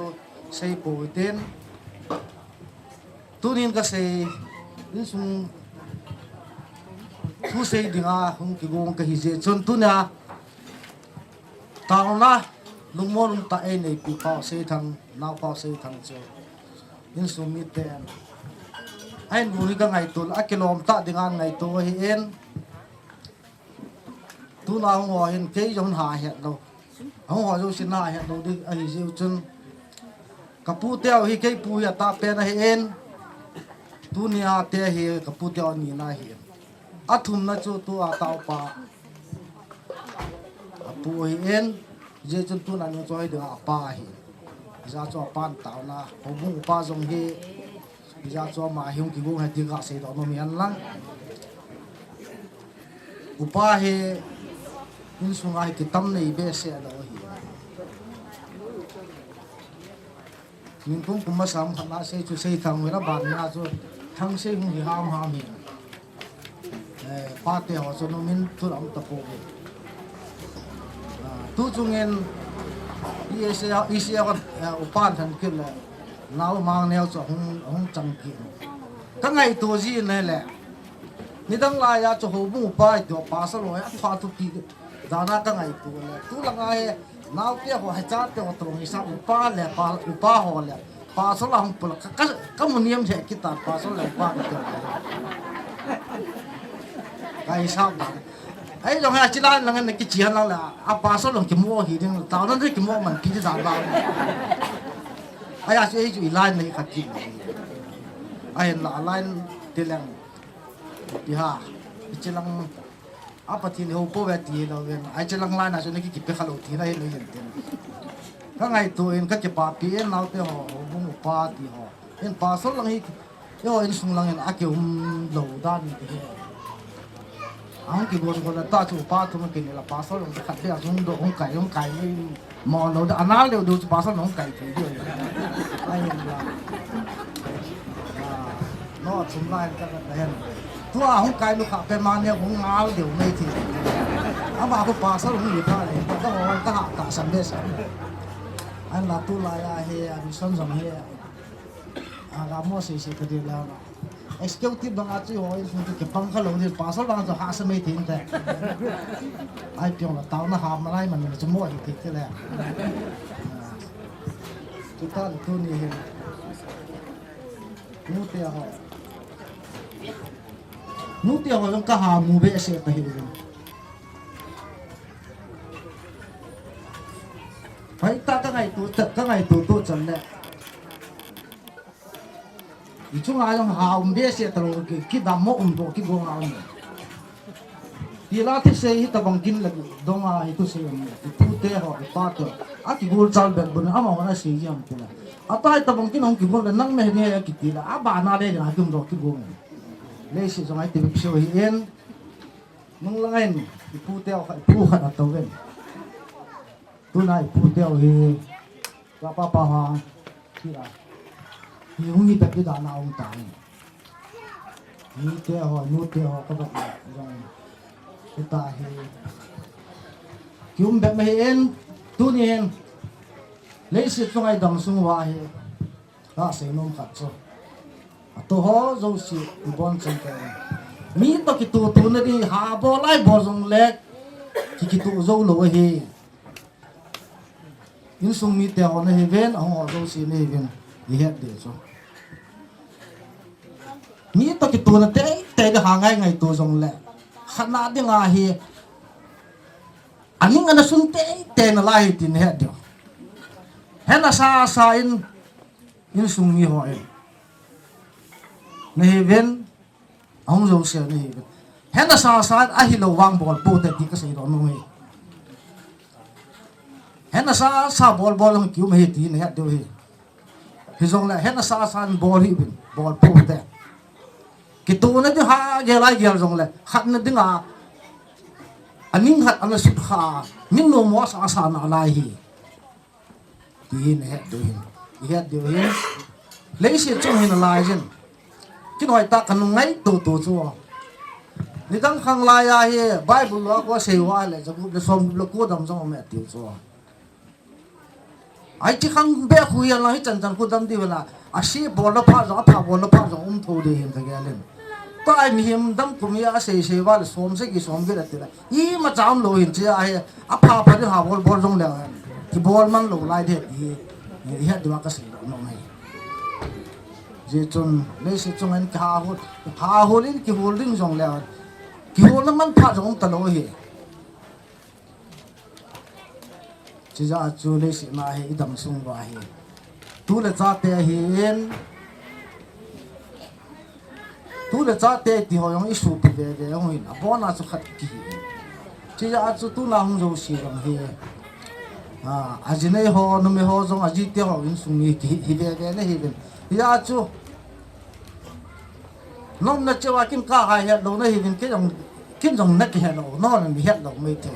sei pou tin. Tunin ka sei, insung thu sei dinga hung kigong ka hi jeh chun tunia taona lungmon um tah ei neipi pau Seithang, nao pau Seithang chu insung miten ahin bu hi ka ngaito, akilom tah dinga ngaito ahi in. Tuna hung ho hin kei jong ha het lou. Hung ho jouse na het lou ding ahi jeh chun. Ka pu teu hi kei pu hi atah pen ahi in. Tunia te hi ka pu teu ni na hi in. Athumna chu tua taupa. A pu ahi in. Jeh chun tuna ni chu hi ding apa ahi. Hijeh chun apan taona. Houbung upa jong hi. Hijeh chun ama hi hung kigong ahi ti ka seidoh nom ahi lang. Upa hi insunga hi kitam nei behseh lou ahi. Ningkum kum masa khat na sei chu Seithang vela ban na chu Thangsei hung hi ham ham hi. Eh, pate ho chu nomin tu lam ta pou ve. Ah, tu chungin E C A, E C A, eh, upan than kit le nau mang neo chu hung, hung chang kit. Ka ngaito ji ne le. Nidang laiya chu houbung upa i tio pastor ho a pha thupi dana ka ngaito le. Tu langa hi naote ho, hi chate ho tong hi sa upa le pa, upa ho le. Pastor la hung pula ka, ka, ka mu niam he kita pastor le upa ka tio. Ka hi sa ba. Ai jong ha chila lang na kichian lang la. A pastor lang kimo hi ding ta na kimo man ki da ba. Ai a chu ei chu i line na ka ki. Ai la line te lang. Ipi ha, hiche lang a Pathen hou pouve ti hilou vin. Hiche lang line a chu na ki kipe kha lou tina hilou hin tin. Ka ngaito in ka kipapi in naote ho, houbung upa ti ho. In pastor lang hi, yo, insung lang in akium lou dan ti hi. Ahung kigon gon la ta chu pa thum kinei la pastor lang khat le asung do hung kai, hung kai ni mo lou da anal leu do chu pastor lang hung kai ti di. Ai la. Ah, no, chum lai ka ka hen. Tua hung kai lu kha pe ma ne hung ngal deu mai ti. Ama ko pastor hung ni ta le. Ka ho ka ha ta sam de sa. An la tu la ya he, a mission jong he. A, ga mo sei sei ka di la. Executive bang a chu ho in chu ke pang kha lo di pastor bang chu ha sa mai tin te. Ai piong la tau na ha ma lai man chu mo hi ti te le. Chu ta tu ni hin. Nu te ho. Nu te ho jong ka ha mu be se ta hi. Pai ta ka ngai tu ta ka ngai tu tu chan le. I chunga jong ha um behseh talou ki, kidam mo um to kigong a um. Ti la thusei hi tabang kin la dong a hi thusei um. I pu te ho, i pa te ho. A kigol chal bek bun a, amaho ana sei ji ham ti la. A tai tabang kin hung kigol la nang me ne a kiti la. A bana le jong a kum to kigong. Leiset jong a hi ti bep seo hi in. Nung lang in, i pu te ho, i pu khat a to ven. Tuna i pu te ho hi, pa pa pa ha, hi a. Hi hung hi pek hi dan a um ta hi. Hi te ho, nu te ho, ka bak la, jong. Hi ta hi. Ki um bek ma hi en, tuni en. Leiset chunga i dam sung uva hi. Ka sei nom khat chu. A to ho jouse i bon chen te. Mi to kitu tu na di ha bol lai bol jong le. Ki kitu jo lo hi. Insung mite ho nahi ven, ahung ho jouse nahi ven, i het de chu. Mi to kituna teitei le ha ngai ngai tu jongle, khat na ding ahi, aning ana sun teitei nalai hi tin het diu. Hena sa sa in, insung mi ho in. Nahi ven, ahung jouse nahi ven. Hena sa sa in ahilou vang bol pou te ti kasei doh nom e. Hena sa sa bol bol jong kium ahi ti nahet diu ahi. Hijongle hena sa sa in bol hih uvin, bol pou te. Kituna ding ha gel a gel jongle, khat na ding a, aning khat ana sut kha, min nom mo sa sa nalai hi. Ti hi nahet diu hin. I het diu hin. Leiset chung hin alai jin. Kinoi ta kanung ngai tu tu chu. Nidang khang lai a hi Bible lo ko sei uva le, jagup le som gup le ko dam jong me tiu chu. Ai ti khang be khu ya la hi chan chan khu dam diu la. A si bol la pha jong, a pha bol la pha jong um tho de hin ka gel in. Tua ai mihem dam kum ya sei sei uva le som sagi som get ati la. Ima cham lo hin chia ahi. A pha pha ding ha bol bol jong le. Kibol man lo lai de ti. I het diu a kasei nom e. Ji chun leiset chung in kiha hol, ha hol in kihol ding jong le. Kiholna man pha jong um ta lo hi. Chijeh a chu leiset na hi i dam sung uva hi. Tu le cha te hi in. Tu le cha te ti ho jong i supi ve ve jong hin. Abon a chu khat kihi in. Chijeh a chu tuna hung jouse jong hi. A, a ji nei ho, numei ho jong a ji te ho insung mi kihi, hi ve ve nahi uvin. Hijeh a chu. Nomna cheh uva kin ka hai het lou nahi uvin kin jong, kin jong na kihet lou, nomna mi het lou mai thei.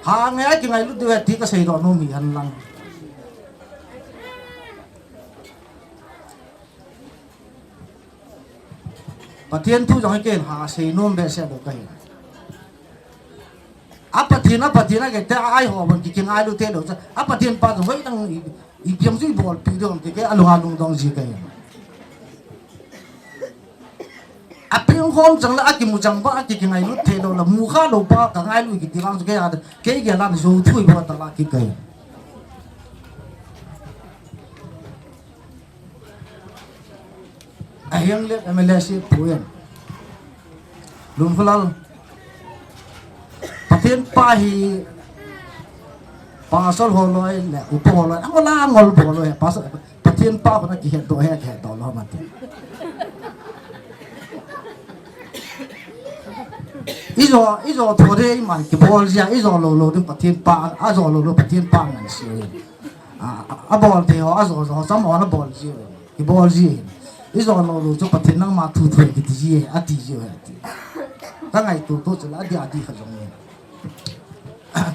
Ha nge a kingailut diu ahi ti kasei doh nom hi hen lang. Pathen thu jong hi ken ha sei nom behseh bou kahi. A Pathen, a Pathen a kei te a ai ho bon ki kingailu te lou cha. A Pathen pa jong hoi dang i, i piang jui bol pi dong ti kei a lung a lungdong ji kei. A piang hom chang la a kimu chang ba a ki kingailu te lou la mu kha lou pa ka ngailu ki ti vang chu kei a kei gel a jou thui ba ta la ki kei. Ahiang le M L A si pu in. Lun Kholal. Pathen pa hi pastor ho loi le upa ho loi. Angol angol bol loi pastor. Pathen pa ko na kihet doh he kihet doh lou mati. Ijo, ijo tho de iman kibol jia, ijo lou lou ding Pathen pa, ajo lou lou Pathen pa ngan si. A, a, abol thei ho, ajo jo, cham ho na bol ji. Ibol ji hin. Ijo lou lou chu Pathen nangma thu thu kiti ji, ati ji u ahi ti. Ka ngaito to chu la, adi adi kha jong e.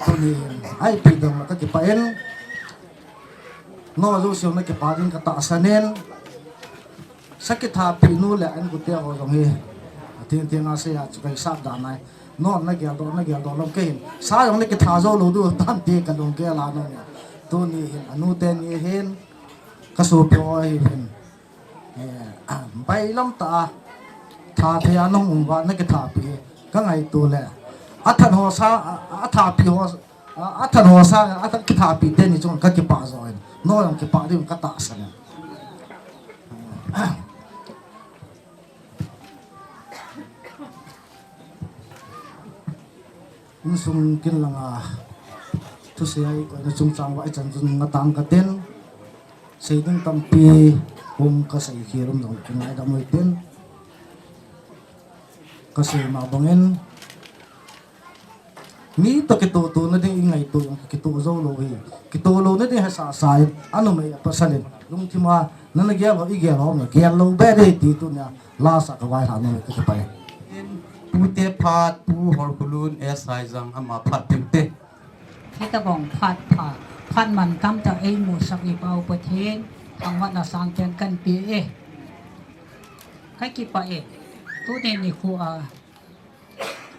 Tuni hin, ai pi dang la ka kipah in. Nangho jouse na kipah ding ka tahsan in. Sa kithapi nu le a inkote ho jong hi. Atheng theng a sei a chu ka hisap dan ahi. Nangho na geldoh, na geldoh lou kei hin. Sa jong na kitha jou lou diu tam ti ka lunggel a nang. Tuni hin, anu teni hin. Ka sopi ho hi hin. Eh, ah, bailam tah a, tha thei a nahung um uva na kithapi, ka ngaito le. Athat ho sa, a, athapi ho, a, athat ho sa, athat kithapi teni chunga ka kipah jo in. Nangho jong kipah diu ka tahsan in. Insung kin langa thusei a ikoina chungchang uva ichan chun ngatang katin. Sei ding tampi um, ka sei khel um jong kingaidam u hitin. Ka sei ma bangin, mi toh kitoh toh na ding ingaito jong kitoh jou lou hi. Kitoh lou na ding hesa sa in, anumei apasal in lungthim a, nana gel ho, igel ho, na gel lou be ding ti tunia. Lasa ka vaihom nom e, ka kipah e. Pute phat, Pu Horkulun, S I Jang, ama phat teng te. Hitabang phat pha, phat mantam tah eimusah i Pa u Pathen, thangvahna sangpen kahin pe e. Ka kipah e. Tuni nikho a,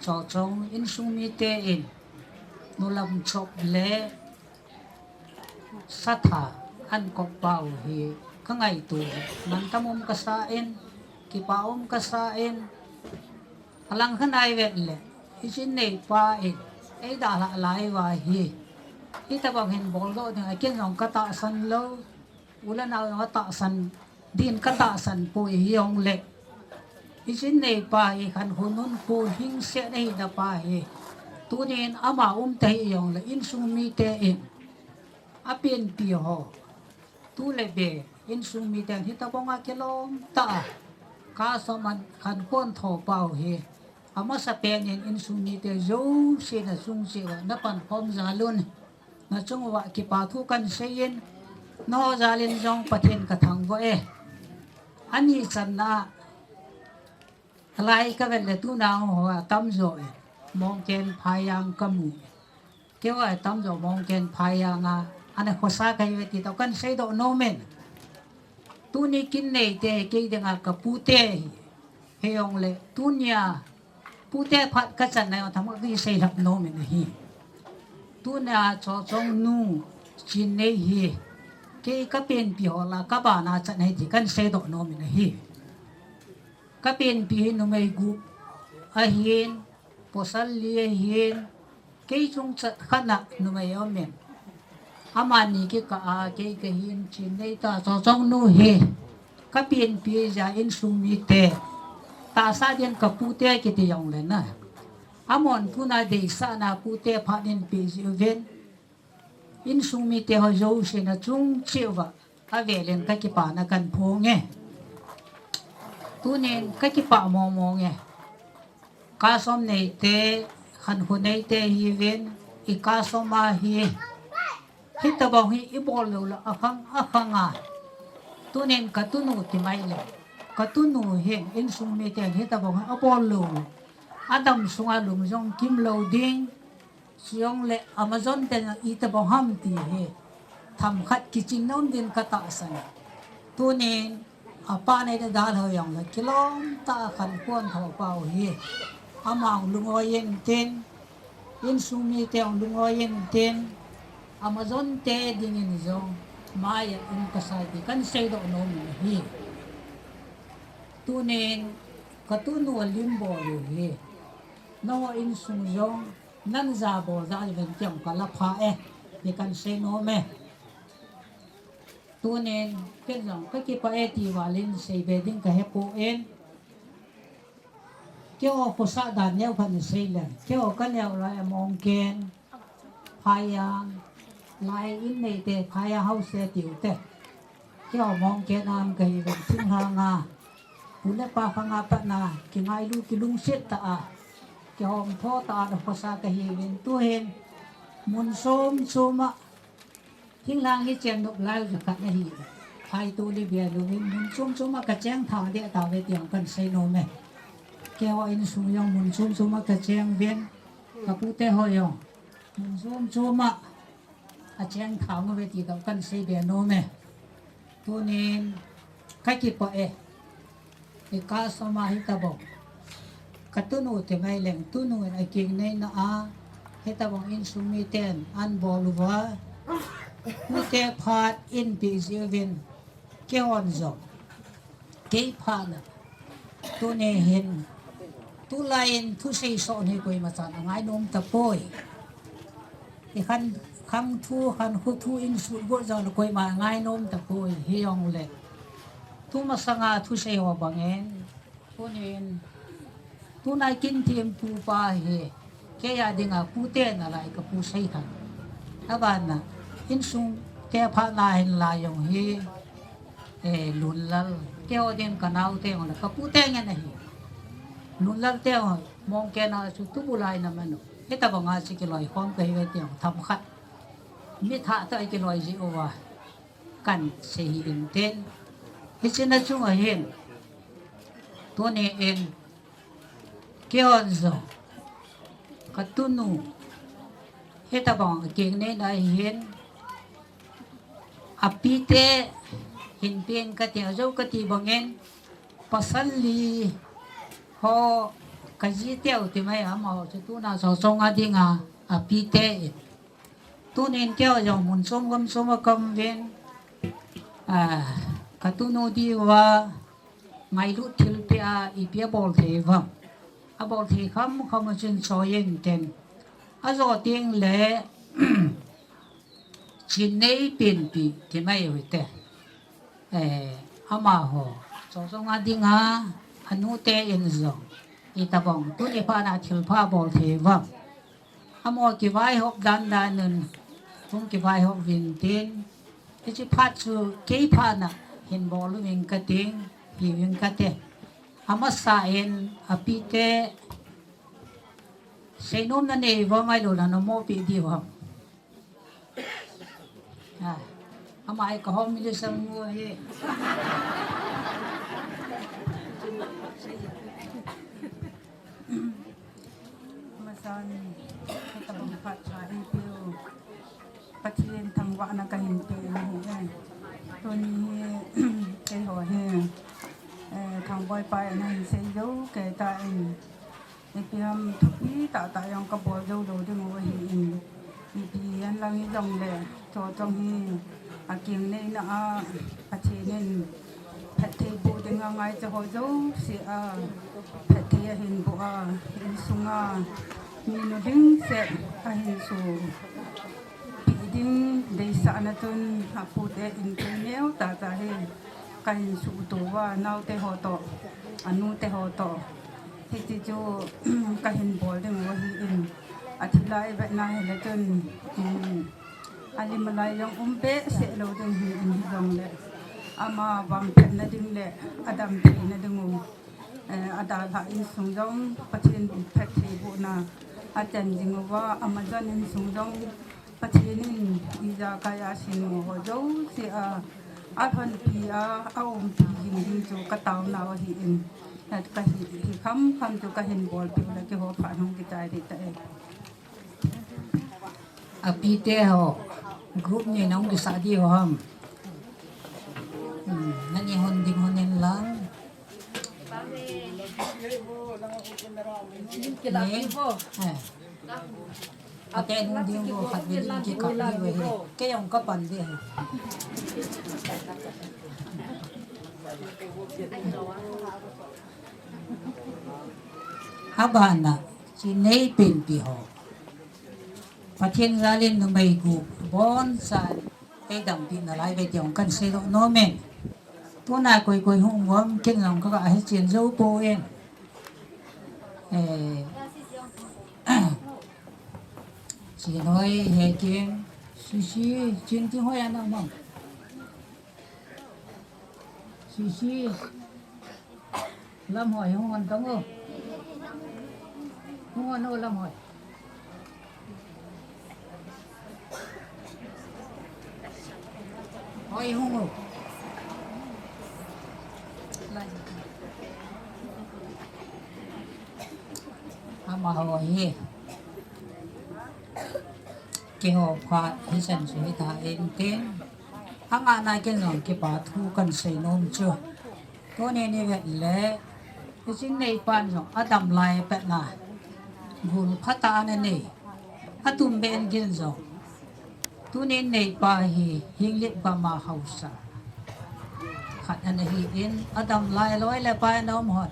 Chawchong insung mite in, nulam chop le satha ahin kop pau hi ka ngaito, mantam um kasa in, kipah um kasa in, alang khan ai vet le, ichin neipa in, eidalhah lai uva hi, hitabang hin boldoh ding a ken jong ka tahsan lou, u le nao jong atahsan din ka tahsan poi, hijongle ichin neipa hi khankho nunkho hingset ahina pa hi, tunin ama um tahih jongle insung mite in apenpi ho, tu le be insung mite in hitabang a kilom tah a kasom a khankho ahin tho pau hi, amasapen in insung mite jousen achung cheh uva na pankhom jal un. Nachung uva kipa thu kahin seiyin, nangho jal in jong Pathen ka thangvah e. Ani channa a, alai ka vet le tunao ho atamjo e, Mongken Phayang ka mu e. Keiho atamjo Mongken Phayang a, ana khosa kahiuve ti toh kahin seidoh nom in. Tuni kin neite kei dinga ka pute ahi. Hijongle tunia pute phat ka channa jong themkhat kahin seilhap nom in ahi. Tunia Chawchong nu Chinnei hi kei ka penpi ho lah a ka bana chan ahi ti kahin seidoh nom in ahi. Ka penpi hi numei gup ahin, pasal li ahin, kei chung chat khat a numei aum in, amani kikah a kei kahin, Chinnei tah Chawchong nu hi ka penpi jeh a insung mite, tahsa din ka pute kiti jongle na, amahon tuna deisahna pute phat in pe jeh uvin, insung mite ho jousen achung cheh uva avel in ka kipana kahin phong e. Tunin ka kipah mong mong e. Kasom neite, khankho neite hiuvin, i kasom ahi, hitabang hi ibol lou le akhang akhang a, tunin ka tunu ti mai le, ka tunu hin insung miten hitabang hi abol lou le, adam sunga lung jong kim lou ding, chujongle Amazon te na itobang ham ti hi themkhat kiching nom din ka tahsan. Tunin apa nei da dalha jongle kilom tah a khankho ahin tho pau hi. Ama jong lungoi intin, insung mite jong lungoi intin, Amazon te dingin jong maiya um kasa ti kahin seidoh nom in ahi. Tunin ka tunu alim bol u hi. Nangho insung jong nan jabol jal uvin ti jong ka la pha e, ti kahin sei nom e. Tunin ken jong ka kipah e ti val in seibe ding ka hepon. Keiho khosah dan neo khat in sei le, keiho ka neo lai a Mongken, Phayang, lai in neite Phayang house tiu te. Keiho Mongken a um kahiuvin, thinglhang a pu le pa khang a pat na kingailu kilungset tah a kihom tho tah a khosah kahiuvin, tuhin mun som som a thinglhang hi chen nop lai u khat ahi. Ai tu li bia lu in mun chom chom a ka cheng thang dia ta ve tiang kan sei nom e. Keiho insung jong mun chom chom a ka cheng ven. Ka pute ho jong mun chom chom a a cheng thang ve ti ta kan sei bia nom e. Tunin ka kipah e. Ika soma hi tabang. Ka tunu te mai leng tunu in a keng nei na a. Hi tabang insung mi ten an bol uva. Pute phat in pi jiuvin. Keihon jong. Kei phat na. Tuni hin. Tulai in thusei so ni koima chan a ngai nom tapoi. I khan khang thu, khan khu thu in sut go jong koima ngai nom tapoi hi jong le. Tu masanga thusei ho bangin. Tunin. Tunai kin thim pu pa hi. Kei a dinga pute na lai ka pu sei khan. Abana. Insung te pha na hin la jong hi. Eh, Lunlal. Keiho ding ka nao te jong le ka pute ngen ahi. Lunlal te jong mong ke na chu tu bu lai na manu. Hi tabanga chi kiloi khom ka hi ve tiang tham khat. Mi tha ta kiloi ji uva. Kan sei hi in ten. Hi chi na chung a hin. Tuni in. Keihon jong. Ka tunu. Hi tabang keng nei na hin. A pite hin peng ka ti a jo ka ti bangin. Pasal li ho ka ji teu ti mai amaho chu tuna so so nga dinga a pite in. Tunin keiho jong mun chom gam chom a ka um ven. Ah, ka tunu diuva ngailut thilpeh a ipi a bol thei uvam. A bol thei kham kham a chun choi in ten. A jo teng le chin nei penpi ti mai u hite. Eh, amaho. Chom chom a dinga, a nu te in jong. I tabang, tuni phat na thilpha bol thei uvam. Amaho kivaihop dan dan un, hung kivaihop uvin tin. Hichi phat chu kei phat na hin bol uving ka ting, hi uving ka te. Amasa in a pite, seinom na nei uvam ailou le na mo pi diu ham. Ah, ama ai ka hom mi le sang mo hi. Masan, ka tabang phat cha in piu. Pathen thangvahna ka hin pe na hi e. Tuni hi, keiho hi, eh, Thangboi pa in ahin sei jou kei tan. Ipi ham thupi tah tah jong ka bol jou lou ding u ahi in. Ipi hihen lang hijongle, chu chong hi, a keng nei na a, Pathen in, phatthei boh ding a ngaicha ho jouse a, phatthei ahin boh a, insung a, mi nu ding set ahin suh. Pi ding deisahna chun a pute in thil neo tah tah hi ka hin suhto uva, naote ho toh, a nute ho toh. Hiti chu ka hin bol ding u ahi in, a thilai vetna hile chun, um, a lim a lai jong um behseh lou ding hi in hijongle, ama vangphatna ding le a dam theina ding u, eh, a dalha insung jong Pathen phatthei bohna a chan jing uva, a majan insung jong Pathen in ijakai a seinom ho jouse a, a lhonpi a, a umpi jing ding chu ka taona u ahi in. Ka hi, hi kham kham chu ka hin bolpeh u le keiho phat hung kichai ding tah e. A pite ho, group ni na hung kisah diu ham. Hmm, nani hon ding hon in lang. Kila ni? Eh. Ate nung ding bo khat ve ding kikap ni ve he. Kei jong ka pan ve he. Abana, chi nei penpi ho. Pathen jal in numei gup, boncha, ei dampi nalai ve ti jong kan sei doh nom in. Tuna koi koi hung uvam, ken jong ka ga he chen jou poi. Eh, Chin hoi, he kin, Sisi, Chin ti hoi ana mang. Sisi, Lam hoi, hung on tong o. Hung on o, Lam hoi. Hoi, hung o. Amaho hi keiho phat hichan chu hita in tin, angana ken jong kipa thu kahin seinom chu, tuni ni vet le hiche neipan jong adam lai pet na gul phatah ana nei, atumbeh in ken jong tuni neipa hi Henglep gam a haosa khat ana hi in, adam lai loi le pai ana um hon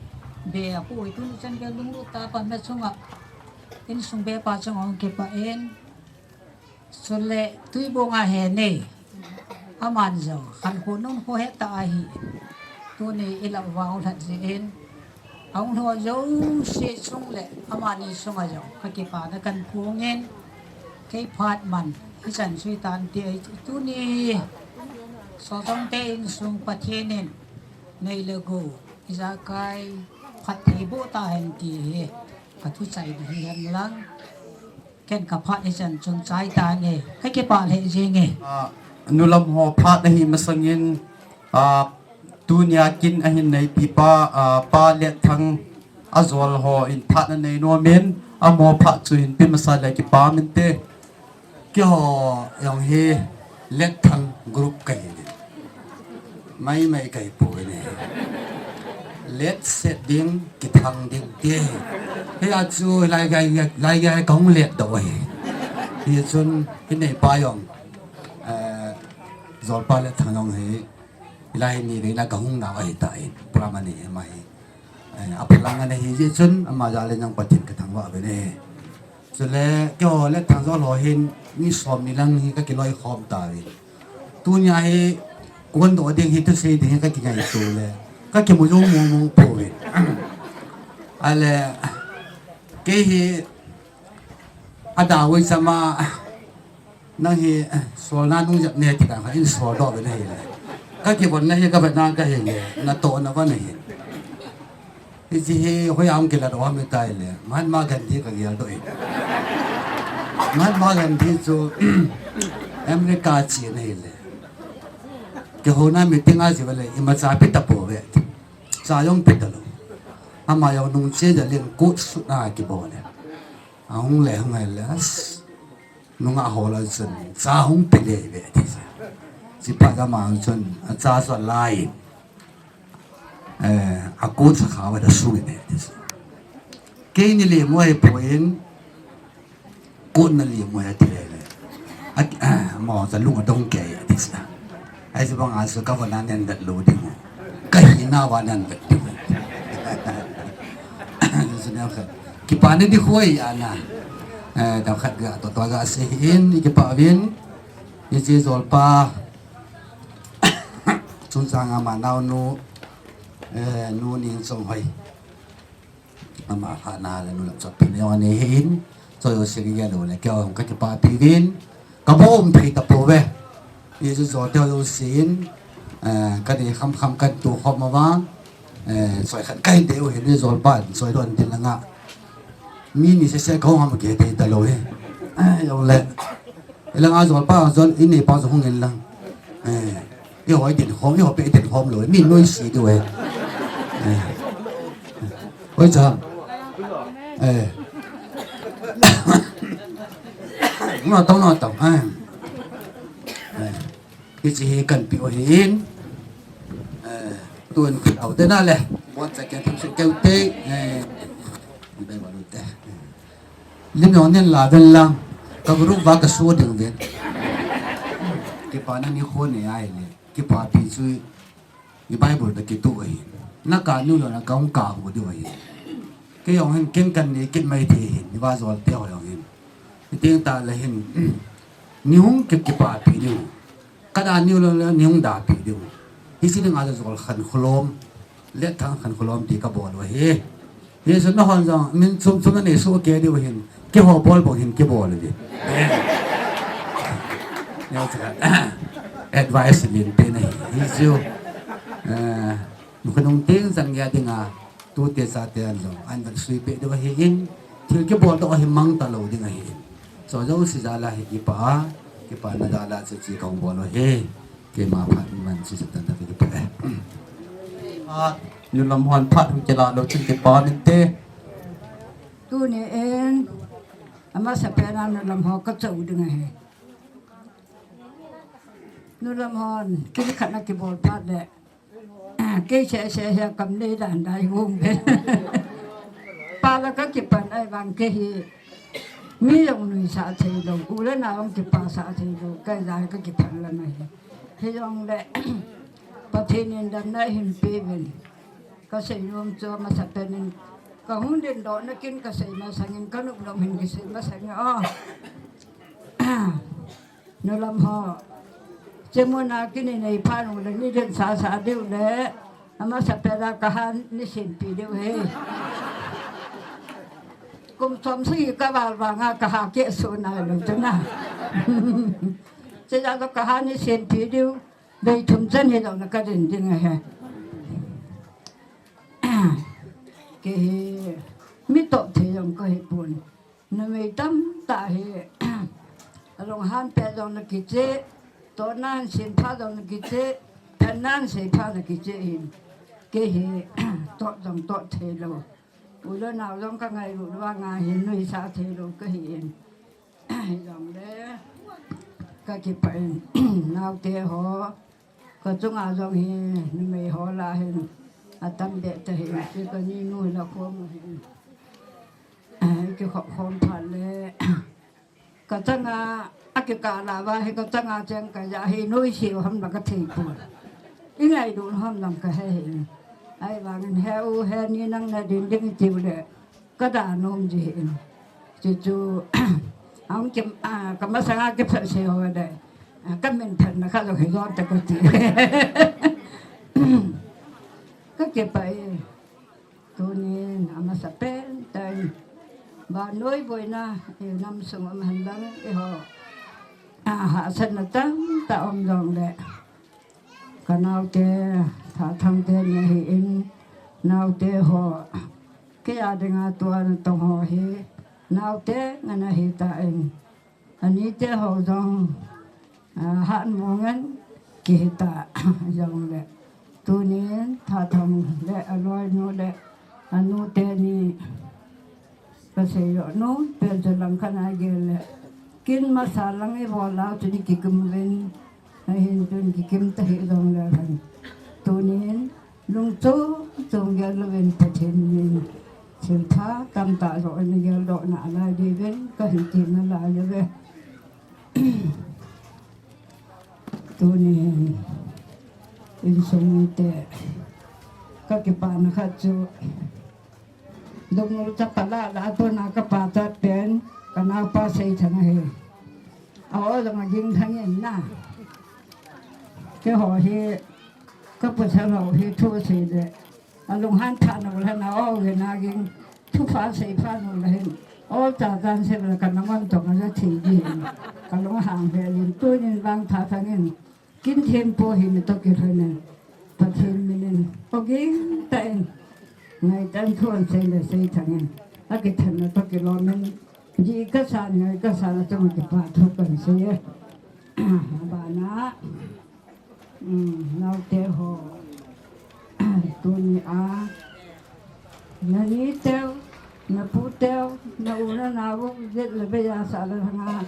be apui, tuni chan gei lunglut tah a pan achunga insung bepa chunga hung kipah in, chule Tuibong a hi nei, aman jong khankho nunkho hetah ahi. Tuni ilah uva hung lhat jeh in, ahung lhung jouse chung le amani chunga jong kakipana kahin phong in, kei phat man hichan chu hitan ti, tuni Sojong te insung Pathen in nei le gou ijakai phatthei boh tahen ti hi kathu chai ding hihen lang, ken kaphat hichan chun chai tange, kakipah lheh jenge. Ah, nulam ho phat ahi masangin, ah, tunia kin ahin neipi pa, ah, Pa Letthang ajol ho in phat anei nom in, amaho phat chu hinpe masa le kipah inte. Keiho jong hi Letthang group kahi in, maimai kahi poi ne. Let set ding, kithang ding ti. Hia chu lai gai, lai gai kahung let doh ahi. Hichun hinei pa jong, eh, jolpa Letthang jong hi, hilai ni veina kahung nau ahitai, program ani ama hi, eh, aphalang ana hi jeh chun ama jal in jong Pathen kathangvah uve ne. Chule keiho Letthang jol ho hin mi somni lang hi kakiloi khom tauvin, tunia hi kondoh ding hi, thusei ding hi kakingaito le kakimu jong mong mong pouvin. Ale kei hi adau oi chama, nang hi, eh, solna nung jep ne ti kha in soldoh uve nahi le, kakivon na hi kavetna kahi le, natohna uva nahi. Hiche hi hoiya hung kilah doh ham itai le, Mahatma Gandhi kagel doh in. Mahatma Gandhi chu America che nahi le, kihouna meeting a che uva le, imacha pe tapouve, cha jong pe talou. Ama jong nungche jal in coat suit a kibol e. Ahung le hung ahile, as, nungah hol a chun cha hung pe le ve ati chu. Chuphat ama chun acha chu alai in, eh, a coat sakha uva asung in ati chu. Keini lemu ahipoi, coat na lemu ahi ati le, a, ah, amaho chu alung adong kei ati chu. Ahi chu banga chu kavon a nahin vet lou ding u, kahina uva nahin vet ding u. Chu neo khat, kipana ding khu ahi ana. Eh, dam khat ga toh toh ga sei hin, ikipah uvin. Hiche jolpa chungchang a ama naonu, eh, Nu Nengchonghoi, ama lhahna le nu lam chotpina jong anei ahin, chu jouse kigel u le kei jong kakipahpi uvin, kabol thei tapouve. Hichu jolte ho jousen, eh, kanei khamkham kahin tokhom uva, eh, choi khat kahin dei u ahin, jolpa choi lhon tin langa mi ni sese kahung ham kithei talou hi. Eh, jongle, hilanga jolpa jol, ineipa jong hung in lang, eh, eiho idin khom, eiho peh idin khom lou, mi noise diu ahi. Eh. Hoi cha. Eh. Natong, natong, eh. Eh. Hiche hi kahin peh u ahin, eh, tun khut au te na le, bon cha ken tham se keu te, eh, bai ba lu te. Lim jong nen la ven lang, ka group uva kaso ding uvin. Kipana nikho nei ahile, kipahpi chu i Bible toh kitoh ahi. Nakah niu lou na kahung kah hu diu ahi. Kei jong hin ken kahin nei kit mai thei ahin, iva jolte ho jong hin. Hiteng tah le hin, ni hung kipahpi diu. Kada niu lou le ni hung dahpi diu. Hiche dinga jol khankholom, Letthang khankholom ti kabol u ahi. Hichun nahon jong min chom chom nanei soh kei diu ahin, keiho bol bang hin kibol uve. Advice len pen ahi. Hichu, eh, nukhanung teng chan geiya dinga, tute chate an jong ahin vet sui peh diu ahin, thil kibol doh ahi mang talou ding ahin. Chu jouse jal a hi kipah a, kipana jal a chuche kahung bol u ahi. Keima phat man chu satan ta kipah e. A, nulam hon phat hung kilah lou chun kipah inte. Tuni in, amasa pena nulam ho kachou ding ahi. Nulam hon, kini khat na kibol phat le. Kei se se he kam nei dan dai hung be. Pa la ka kipan ai vang kei hi. Mi jong nuisah thei lou, u le nao jong kipasah thei lou, kei jong ka kipan la mai. Hijongle, Pathen in damna hin pe uvin. Ka seinom chu amasa pen in. Ka hung dingdoh na kin ka sei masang in, ka nop nom hin kisei masang in. Oh. Nulam ho. Chemuna kini nei pha nung le ni den sa sa diu le. Amasa pena ka ha ni simpi diu he. Kum som sagi ka val vanga ka ha ke su na lou chu na. Che ja to ka ha ni simpi diu. Bei thum chan hi lou na ka din ding he. Kei hi mi toh thei jong ka hi pon. Numei tamtah hi, alung han pet jong na kiche, tohnan sempha jong na kiche, phatnan seipha na kiche hin. Kei hi, toh jong toh thei lou. U le nao jong ka ngailut vanga hin nuisah thei lou ka hi in. Hijongle, ka kipah in, naote ho, ka chunga jong hi, numei ho la hin, atam be ta hin, kei ka ni nu la khom hin. Kikhop khom phat le, ka changa, akikah la va hi ka changa cheng ka ja hi, nuisat ham la ka thei pon. I ngailut ham lam ka he hi. Ahivangin he u, he ni nang na din ding tiu le, ka da nom ji hin. Chuchu, ang kim, ah, ka masanga kiphat se ho de. Ah, ka min phat na ka lo hi lo ta ka ti. Ka kipah e. Tunin, amasa pen tan. Vannoi boina, i nam sung um hen lang, i ho. Ah, hahsatna tamtah um jong le. Ka naote, Thathang te ni hi in, naote ho, kei a dinga tua na tong ho hi, naote ngana hi ta in, anite ho jong, ah, han mo ngan ki hi ta jong le. Tunin, Thathang le aloi nu le, anu te ni, Ka sei lou, nu, pen chu lang khat a gel le. Kin masa lang i bol lau chu ni kikim uvin. Ahin tun kikim ta hi jong le han. Tunin, lungchom chom gel louvin Pathen min. Thilpha tamtah joh in gel doh na lai diuvin, ka hin ti na lai le ve. Tunin, insung mite. Ka kipana khat chu. Dongul chapa la la tuna ka pachat pen, ka naopa Seithang ahi. A o jong a ging thang in na. Keiho hi, ka pasal ho hi thu sei le. Alung han pha nau le na o ve na ging. Thu pha sei pha nau le hin. O cha chan sei le ka na ngon tong a ja thi gi hin. Ka lunghang ve in. Tunin vang Thathang in. Kin thempu hi mi toh kilhonin, Pathen minin, ogin tah in, ngaitah in thu ahin sei le Seithang in, akithenna toh kilhonin, ji kasan, ngai kasan, achung a kipa thu kahin sei e. Abana, um, naote ho, tuni a, nani teu, napu teu, na u na nao, jet le beija Salalhanga,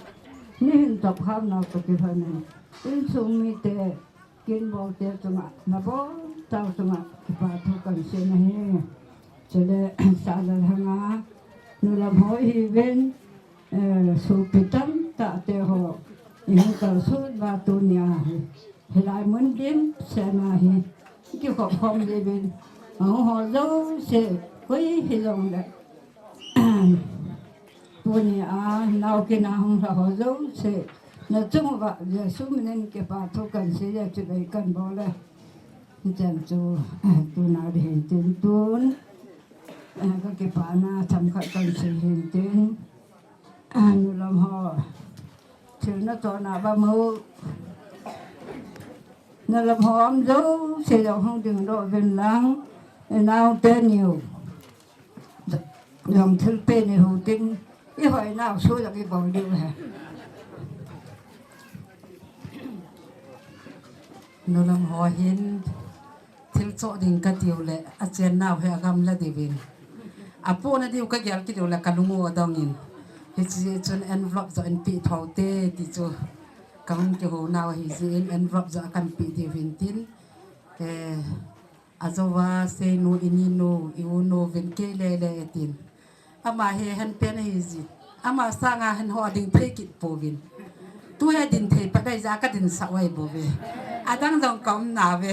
ni hin top kham nau toh kilhonin. Insung mite, kin bol te chunga, nabon chau chunga, kipa thu kahin sei nahi. Chule, Salalhanga, nulam ho ihiuvin, eh, sopi tamtah te ho, ihin kalsut uva tunia hi. Hilai mun dimset na hi, kikhop khom jiuvin, aho jouse, koi hijong le. Tuni a, nao kin a hung lha ho jouse, na chung uva, Jesu minin kipa thu kahin sei e, chibai kahin bol e. Hichan chu, tuna ding hin tin tun, ka kipana themkhat kahin sei hin tin, nulam ho, thil na tohna ba mo, nulam ho um jouse jong hung dingdoh uvin lang, i naote niu. Jong thilpeh ni hu tin, i hoi nau su jong i bol diu he. Nulam ho hin, thil choh ding ka tiu le, achen nau hi agamla diuvin. Apohna diu kagel kit uleh kalung u adong in. Hiche chun envelope joh in pe thou te ti chu. Kahung kihou nau ahi jeh in envelope joh akan pe diu hin tin. Eh, ajouva seinu, ininu, i-unu, vin kei lele atin. Ama hi ahenpen ahi jin. Ama sanga hin ho ding thei kit pouvin. Tu hi din thei pat ahi jeh a kadin sah uve bou ve. Adang jong kaum nauve.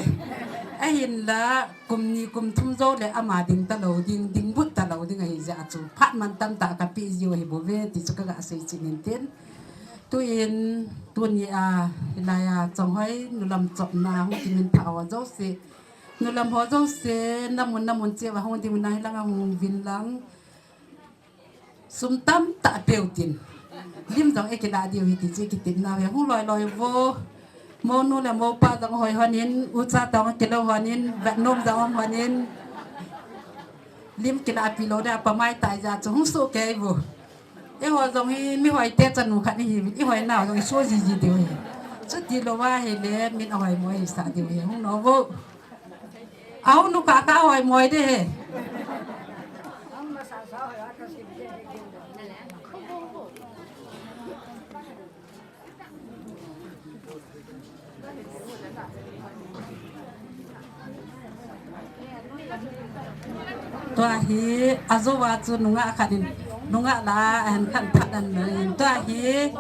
Ahinla kum ni kum thum jou le ama ding talou ding, ding but talou ding ahi jeh a chu. Phat man tamtah kape jiu ahi bou ve, ti chu kaga sei chin in tin. Tuin, tuni a, hilai a, Chonghoi, nulam chopna, hung kimin thah ho jouse. Nulam ho jouse, namun, namun cheh uva hung ding un lang, hilang a hung vin lang. Sum tamtah peu tin. Lim jong eikilah diu hi ti chu kitepna uve, hung loi loi uvo. Mounu le moupa jong hoi hon in, ucha tong kilou hon in, vetnom jong um hon in. Lim kilah pi lou ding a pamai tai jeh a chu hung soh kei uvo. Eiho jong hi mi hoi te chanu khat ihiuvin, i hoi nau jong i soh jiji diu hi. Chuti louva ahile, min ahoi mo hisah diu hi, hung nom uvo. Ahung nu kaka hoi mo de he. Tua hi, ajouva chu nungah khat in, nungah lah a, ahin khat phat an in. Tua hi,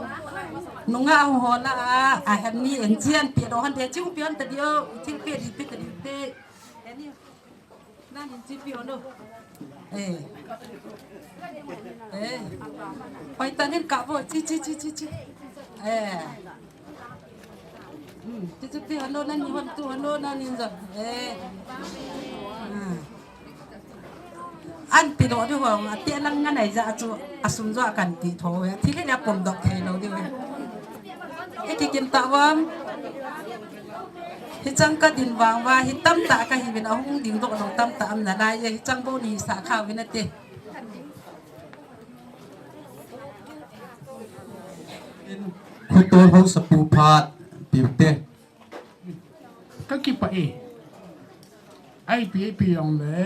nungah ho lah a, ahin ni in chian pi lou hon de, chiu pi hon ta diu, chiu pi di pi ta diu te. Nani chipi hon o. Eh. Eh. Pai tanin ka bo, chi, chi, chi, chi, chi. Eh. Hmm, chi, chipi hon o, nani hon tu hon o, nani jo. Eh. Ah. An ti lou diu hong, ati lang ngan ai ja chu, asum jo akan ti tho, eh. Thil hi le pom dok thei lou diu, eh. Hiti kin ta vang. Hichang kadin vang uva, hi tamtah kahiuvin ahung ding doh lou tamtah um nalai e, hichang bou ni sa kha uvin ate. Khutol ho sapu phat, piu te. Kakipah e. Ipi, ipi jong le.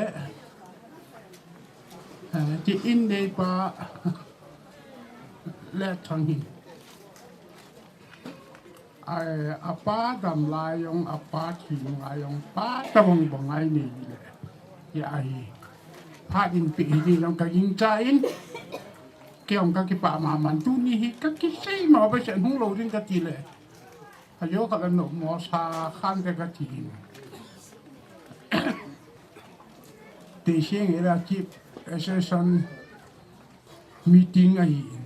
Eh, ti in dei pa. Le thang hi. Ai, apa dam lai jong, apa thi lai jong, pa tabang bang ai nei le. Ya hi. Phat in pi hi jong ka ging cha in. Kei jong kakipah mama tuni hi kakisei ma ba se hung lou ding kati le. Ajo khat la nom mo sa khan te kati in. Te seng ila Chief Association meeting ahi in.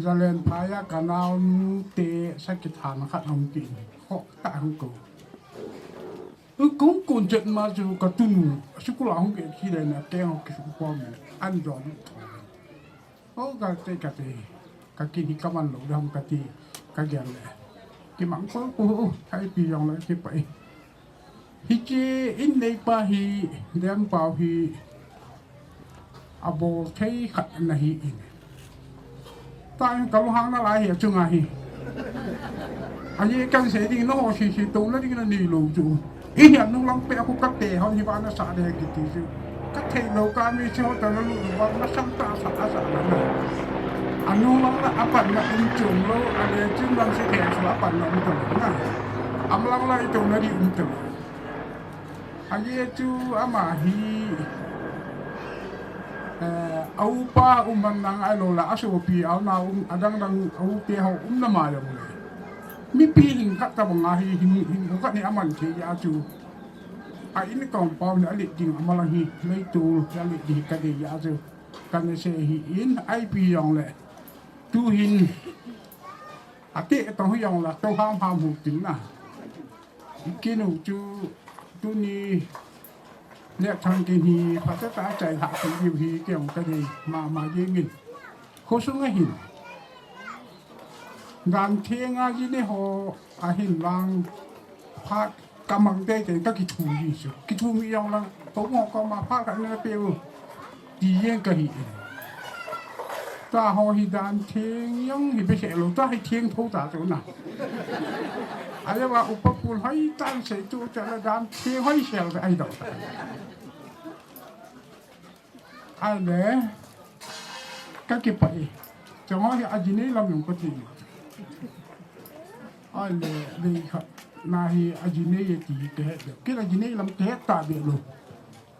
Zalen phai a kanaonu te sakithan khat hung kin. Ho ta hung ko. U kung kun chet ma chu katunu. Sukula hung ke khi le na te hung ki su ko me. An jo ni. Ho kate kate. Ka kin hi kaman lou dam kati. Kagel le. Kimang ko ko. Thai pi jong le kipah e. Hiche in nei pa hi, Lengpao hi, abol thei khat ana hi in. Tua in kalunghang nalai hi achunga hi. Ahi kan sei ding, naho sisi touna ding nanei lou chu. Ihi anung lang pe a khu kate hon hi vana sa de kiti chu. Kathei lou kami chu ho ta nalu vana sam ta sa a sa na. Anung lang la apan na um chung lou, ale chim lang si the chu apan na um ta lou na. Amalang la itouna ding um ta lou. Ahi chu ama hi, eh, a upa um man nang ahilou le, asopi, aunau um, adang dang ute ho um na ma jong le. Mipi hing khat tabang ahi, hing, hing khat ni aman thei a chu. A in compound a let ding amalang hi, lei tu, a let ding kadei a chu. Kana sei hi in, ipi jong le. Tu hin, ate tong hi jong le, to ham ham hu tin na. Kinu chu tuni le thang kin hi phatah a chai ha ti diu hi kei jong kadei mama jeng in. Khosung a hin. Dan theng a ji ne ho ahin vang phat kamang tei tei kakithu ji chu. Kithu mi jong lang. Ko mo ko ma phat ka na pe u. Ti jeng kahi in. Tua ho hi dan theng jong hi behseh lou, tua hi theng tho ta chu na. Ahivang upa pul hoi tan sei tu cha la dan theng hoi sel ai dau. Ahile, kakipah e. Chang ho hi ajinei lam jong kati. Ahile, vei khat na hi ajinei e ti kahet lou. Kei ajinei lam kahet ta be lou.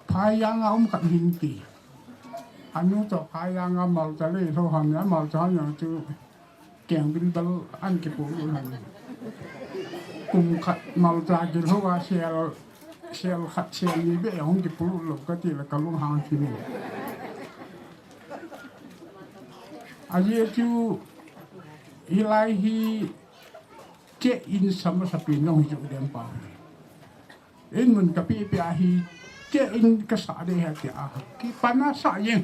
Phai jang a um khat hin ti. Anu toh phai jang a malcha lei lou ham ya, malcha ham ya chu. Keng bin bal an kipu lou han. Kum khat malcha kilou a sel, sel khat sel ni be hung kipu lou kati le kalung hang kini. Ajeh chu hilai hi che in sama sapi nong hi chu dem pa. In mun kapi pi ahi che in kasa de ha ti a. Kipana sa jeng.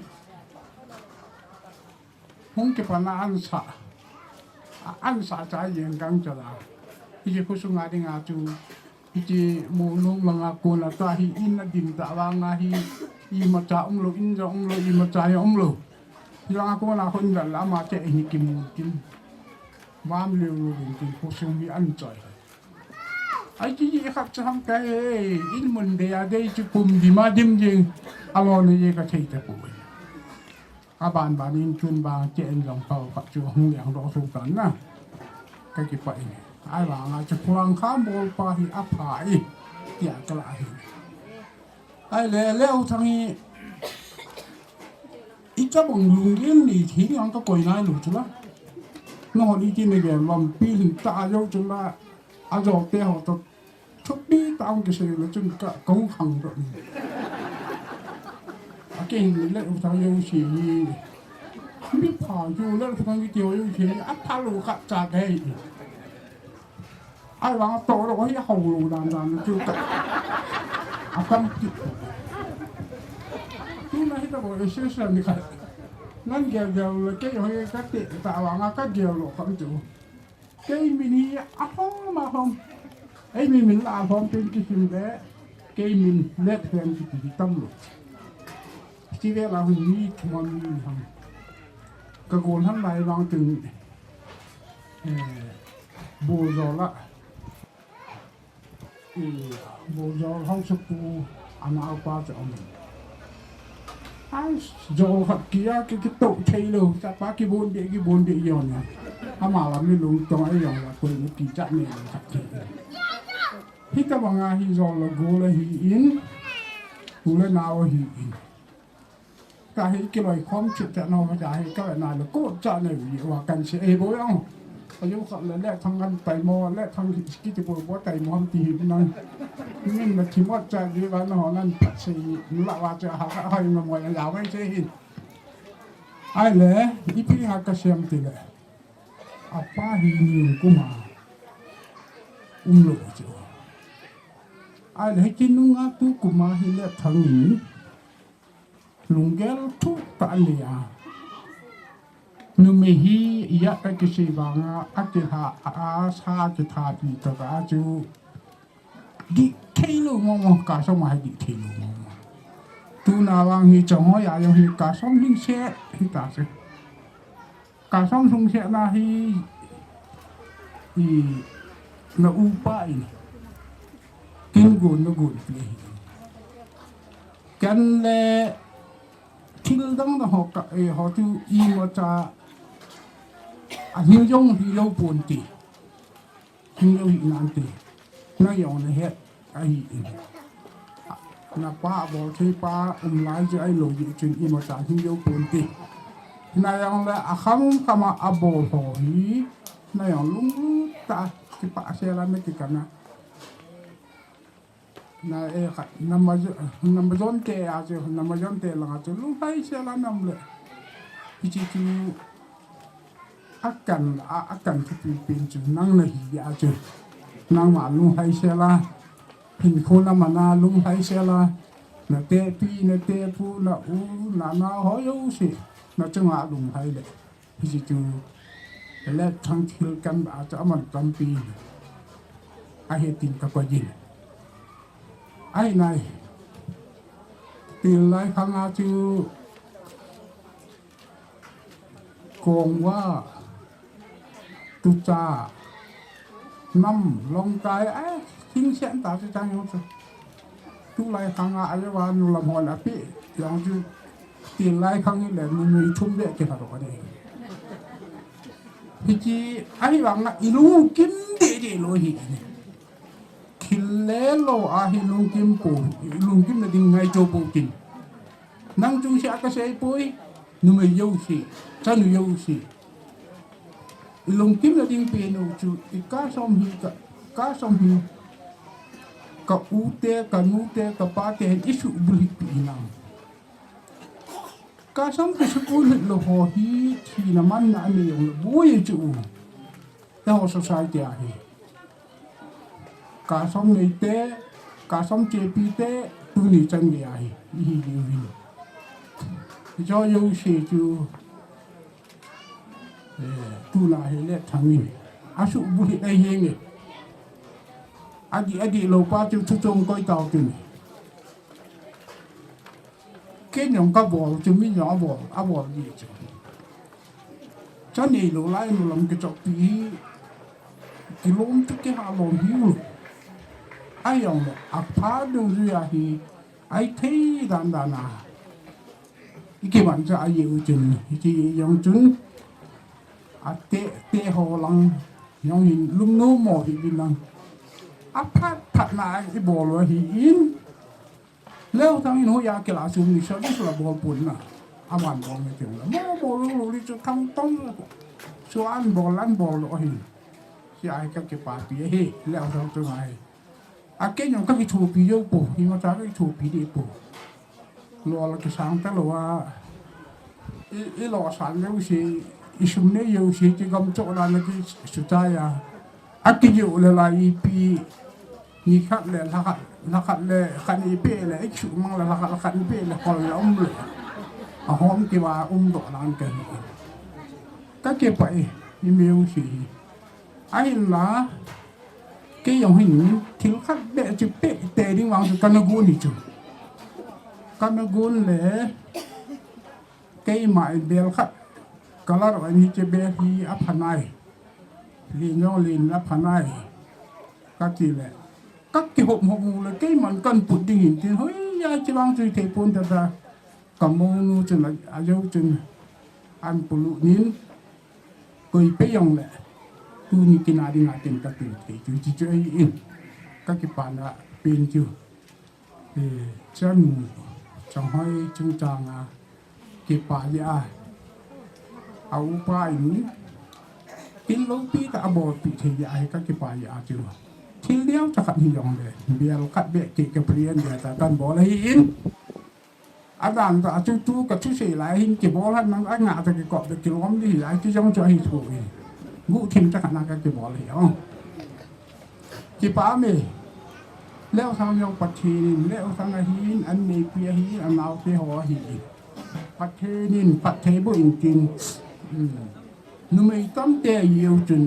Hung kipana ansa. A, ansa cha jeng kang cha la. Hiche khosunga dinga chu. Hiche mu nung langa kona ta hi in a dim ta vanga hi. Imacha umlou, in jong umlou, imacha jong umlou. Hilanga kona khun dal lama che hi kimu tin. Vam leu leu tin khosung hi an choi. Ai, ti, ti, khat cha ham kai, in mun de a de chu kum dim a dim jing. Alo ne ye ka thei ta pu. Aban ban in chun bang che en jong pau khat chu hung liang ro su tan na. Kakipah in. Ai, vanga chu puang kham bol pa hi apha i. Tia kala hi. Ahile, Leuthang hi, ichabang lunggel ni thi ang kakoi nai lou chu la. Nahon iti nagel lampi hin ta jou chu la, ajo te ho to, thupi ta ang kisei lou chun ka, kahung khang ro ni. Akin Leuthang jouse hi, mi pha chu Leuthang kiti ho jouse hi, apha lou khat cha kahi. Ai vang to lo hi hau lo dan dan chu ka. Akam ti. Tuna hi ta bo ese sa ni ka. Nan gel gel le kei ho ka te ta vang ka gel lo kam chu. Kei min hi ahom ahom. Ei min min la ahom pen kisim le. Kei min let hen kiti tam lo. Ti ve la hun mi thum mi ham. Ka gol han lai vang tin. Eh, Bojol a. Eh, Bojol hausa pu ana apa cha om. Ai, jol khat kia ki, kito thei lou, chapa kibon de, kibon de yon ya. Ama la mi lung tong ai yon la, koi ni kicha ne la khat thei. Hita vanga hi jol la gol la hi in, u le nao hi in. Ka hi kiloi khom chit cha no ma cha hi ka na le ko cha ne wi wa kan se e bo yong. Ayu kha le le thang kan tai mo le thang ki ti bo bo tai mo ham ti hi nan. Nin na thi mo cha di wa no nan pa se ni la wa cha ha ha ha no mo ya ya wei se hin. Ai le, ipi ha ka sem ti le. Apa hi ni kuma. Um lo chu. Ai le, hi ki nunga tu kuma hi le thang ni. Lunggel thu ta lia. Numei hi ya ka kisei vanga a kiha a sa kitha pi to ka chu. Di thei lou mo mo ka sa ma di thei lou mo mo. Tuna vang hi chong ho ya jong hi ka som hing se hi ta se. Ka som sung se na hi i na upa in. Kin gun na gun pi hi. Kan le thil dang dang ho ka, eh, ho chu imacha a hing jong hi lou pon ti. Hing lou hi nan ti. Na jong na het a hi in. Na pa bol thei pa um lai chu ai lou ji chun imacha hing lou pon ti. Na jong le a kham kham a bol ho hi. Na jong lung ta ti pa se la me ti kana. Na e kha, na ma jo, na ma jon te a chu, na ma jon te langa chu, lunghai se la nam le. Hichi chu, akan, a, akan chu pi pin chu, nang na hi a chu. Nang ma lunghai se la, hin khu na ma na lunghai se la, na te pi, na te pu, na u, na na ho jouse, na chunga lunghai le. Hichu chu, le thang thil kan a chu aman tampi. A he tin ka koi jin. Ai nai. Til lai khang a chu kong va tu cha nam long kai ai thing sian ta chu chang yong chu. Tu lai khang a ai va nu lam hon a pi yong chu. Til lai khang hi le numei thum le kilha doh a ding. Hichi ahi vang a ilungkim deh deh lou hi. Thil le lou a hi lungkim pou, ilungkim na ding ngaicha pou tin. Nang chung sia kasei poi, numei jouse, chanu jouse. Ilungkim na ding pen u chu, i kasom hi ka, kasom hi ka u te, ka nu te, ka pa te hin isuh bulhit pi hinam. Kasom kisuh bulhit lou ho hi, thina manna anei jong le boi chu. Eiho society a hi. Kasom nei te, kasom chepi te, tuni chan gei a hi, ihi diu hin. Hicho jouse chu, eh, tuna hi le thangin. Asuh bulhit ahi nge. Adih, adih lou pa chu thu chom koi tau tin. Ken jong kabol chu, mi jong abol, abol ji chu. Cha neilou lai nu lam kichop pi hi, kilom chu kiha lom hi u. Ahi jong le, apha dungjui a hi, ahi thei dan dan a. I kiman cha ahi u chun, hichi jong chun, ate, te ho lang, jong hin lungnom mo hi din lang. Aphat phat na ibol u ahi in. Leuthang in hoiya kila sum ni service la bol pon na. Aman bol nge tin la. Mo bol lou lou li chu thang tong. Chu an bol an bol lou hi. Hiche a hi ka kipapi ahi. Leuthang chu ngai. A ken jong ka kithopi jou pou. Imacha ka kithopi deh pou. Lou la kisang talou a. I, i lou san jouse, i sum nei jouse, kigam choh dan a kisuchai a. Akijou le la ipi, ni khat le, lha khat, lha khat le, khat ni pe le, i chu mang le, lha khat, lha khat ni pe le, kol le um le. Ahom kiva um doh dan kahi. Ka kipah e, i meu si hi. Ahinla, kei jong hin, thil khat beh chu peh te ding vang chu kana gon hi chu. Kana gon le, Keima in bel khat, ka la doh in hiche bel hi apha nai. Len jong len apha nai. Kati le. Ka kihop hop u le keiman kan put ding in tin hoiya hiche vang chu thei pon tata. Ka mounu chun a, ajou chun an pulu nin koi pe jong le. Tuni kin a ding a tin ka tin thei chu hiche chu ahi in. Ka kipana pen chu. Eh, chanu, Chonghoi chungchang a, kipah jeh a. A upa in, thil loupi tah a bolpi thei jeh a hi ka kipah jeh a chu. Thil neocha khat hi jong le, bel khat beh kei ka plan jeh a tah kan bol ahi in. Adan tah chu tu ka thusei lai hin kibol han nang a nga tah kikop beh kilom di hi lai chu jong chu ahi thu in. Guhthim cha khat na ka kibol ahi o. Kipah me. Leuthang jong Pathen in, Leuthang ahin, an neipi ahin, anaote ho ahin. Pathen in, phatthei boh in tin. Hmm. Numei tamtah jeh u chun.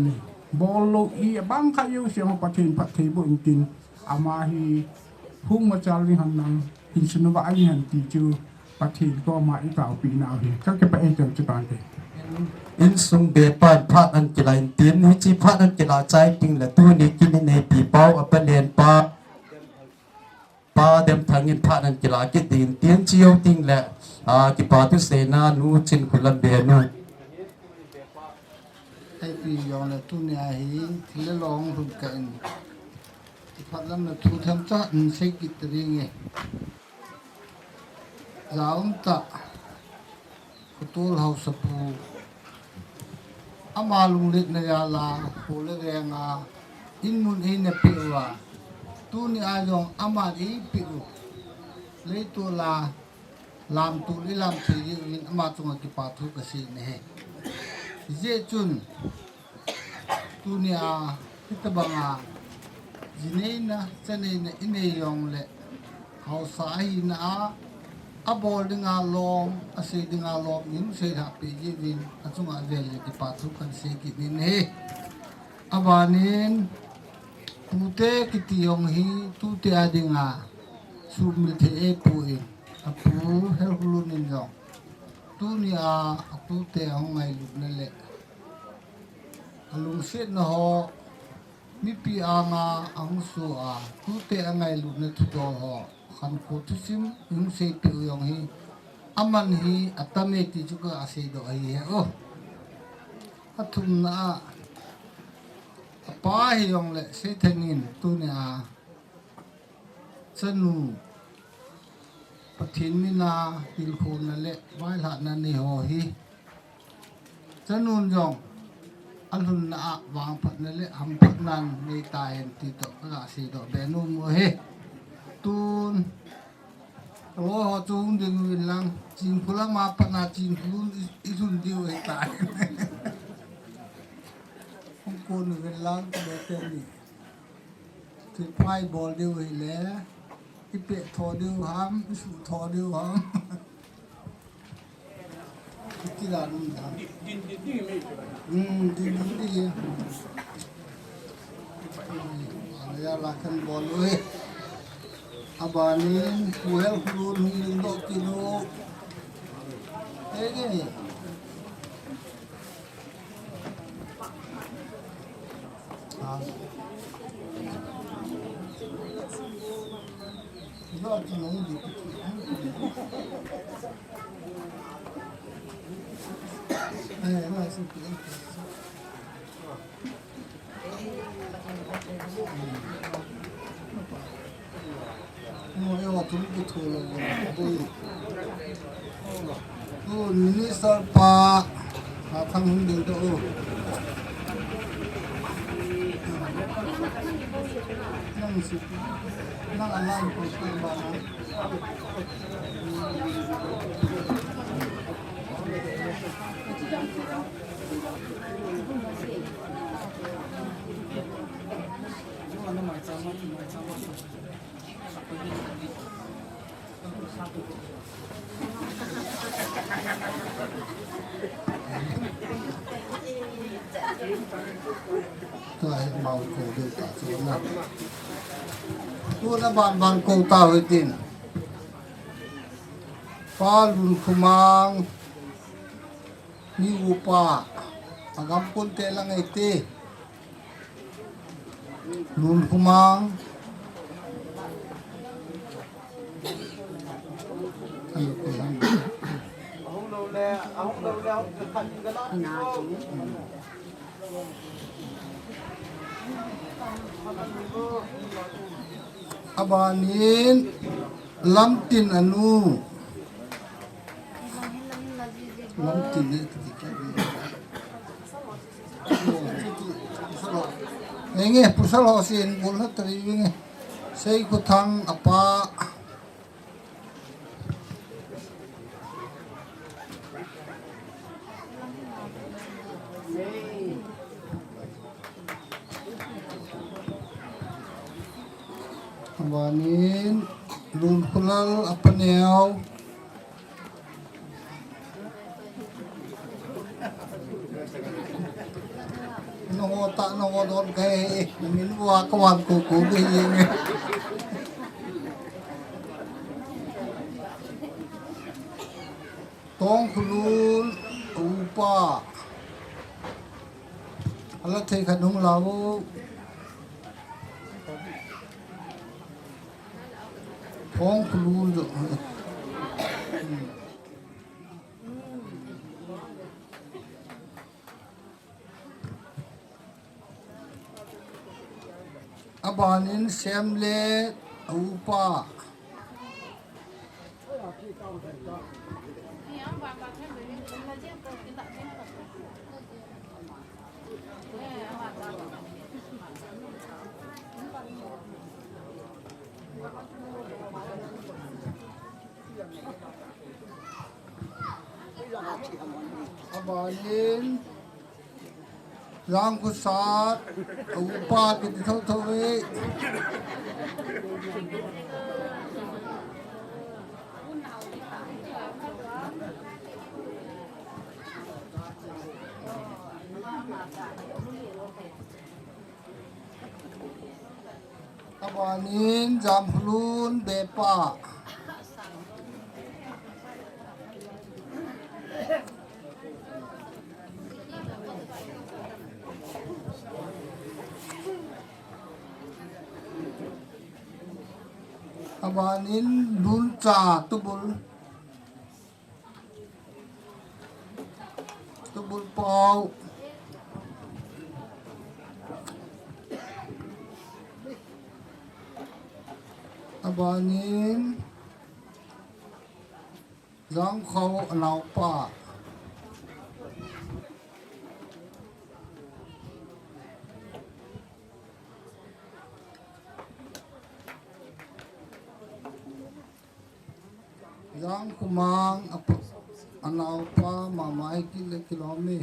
Bol lou i, abang khat jouse ho Pathen phatthei boh in tin. Ama hi, hung machal ding ham nang. Insung uva ahin ti chu Pathen koma i taopi nau hi. Ka kipah e chang chu tante. Insung bepan phat an kila in tin, hiche phat an kila chai ding le tuni kin i neipi pau, apa len pa, Pa Demthang in phat an kila kit ding in tin chi jou ding le, a, kipa thu seina nu Chinkholam be nu. Eipi jong le tuni a hi, thil le long lhun kah in. Kipah lam le thu themcha in sei kit ta ding e. Jaum tah, Khotol Haosapu. Ama lungletna jal a, kho le veng a, in mun eina peh uva. Tuni a jong aman eipeh u. Leitol a, lamtol i lam thei jeh uvin ama chunga kipa thu ka sei nahi. Hijeh chun, tuni a, hitabang a, ji neina, cha neina i nei jong le, haosa ahina a, abol dinga lom, asei dinga lom, i hung seilhah peh jeh uvin, achunga vel le kipa thu kan sei kit in ahi. Abanin, tute kiti jong hi, tute a dinga, sumil thei eipoi, apu Helkhulun in jong. Tuni a, atute ahung ngailutna le, alungsetna ho, mipi anga ahung so a, tute angailutna thudol ho, khankho thusim, i hung seipeh u jong hi, Aman hi atam e ti chu ka seidoh ahi e. O, athumna a, apa hijongle Seithangin tunia chanu Pathen mina tilkhouna le vailhahna nei ho hi, chanun jong alhunna a vangphatna le hamphatnan nei tahen ti toh ka seidoh be nom u ahi. Tun, lo ho chu hung ding uvin lang, Chinkhu lama patna Chinkhu i, i lhun diu ahitai. Hung kon uvin lang, ka be teni. Thiphai bol diu hile, i peh tho diu ham, i suh tho diu ham. Kiti la nung ham. Hmm, din din di. Ala ya la kan bol u hi. Abanin, kuhel kulun hung ling doh kit u. Ege. Minister pa, a thang hung ding to. Nang si, nang alam ko si ba. Tua hi mau ko deu ta chu na. Tuna ban ban ko ta hoi tin. Pa Lunkhumang. Mi upa, agam pun te lang e te. Lunkhumang. Ayo ko lang. Abanin Lamtin anu. Lamtin ni ti ti. Enge, pasal ho sin bol na tari enge. Seikhothang apa. Abanin Lunkhulal apa neo. Nangho ta, nangho don kahe, min uva kavan ko ko be ye nge. Tongkhulun upa. Ala thei khat hung lau. Tongkhulun jo. Abanin Sem le a upa. Abanin Langkhosat, a upa kiti thotho e. Abanin Jamkhulun bepa. Abanin Luncha tubul. Hau. Abanin Jangkhou anaopa. Jangkhumang apa, anaopa mama hi kile kilom e.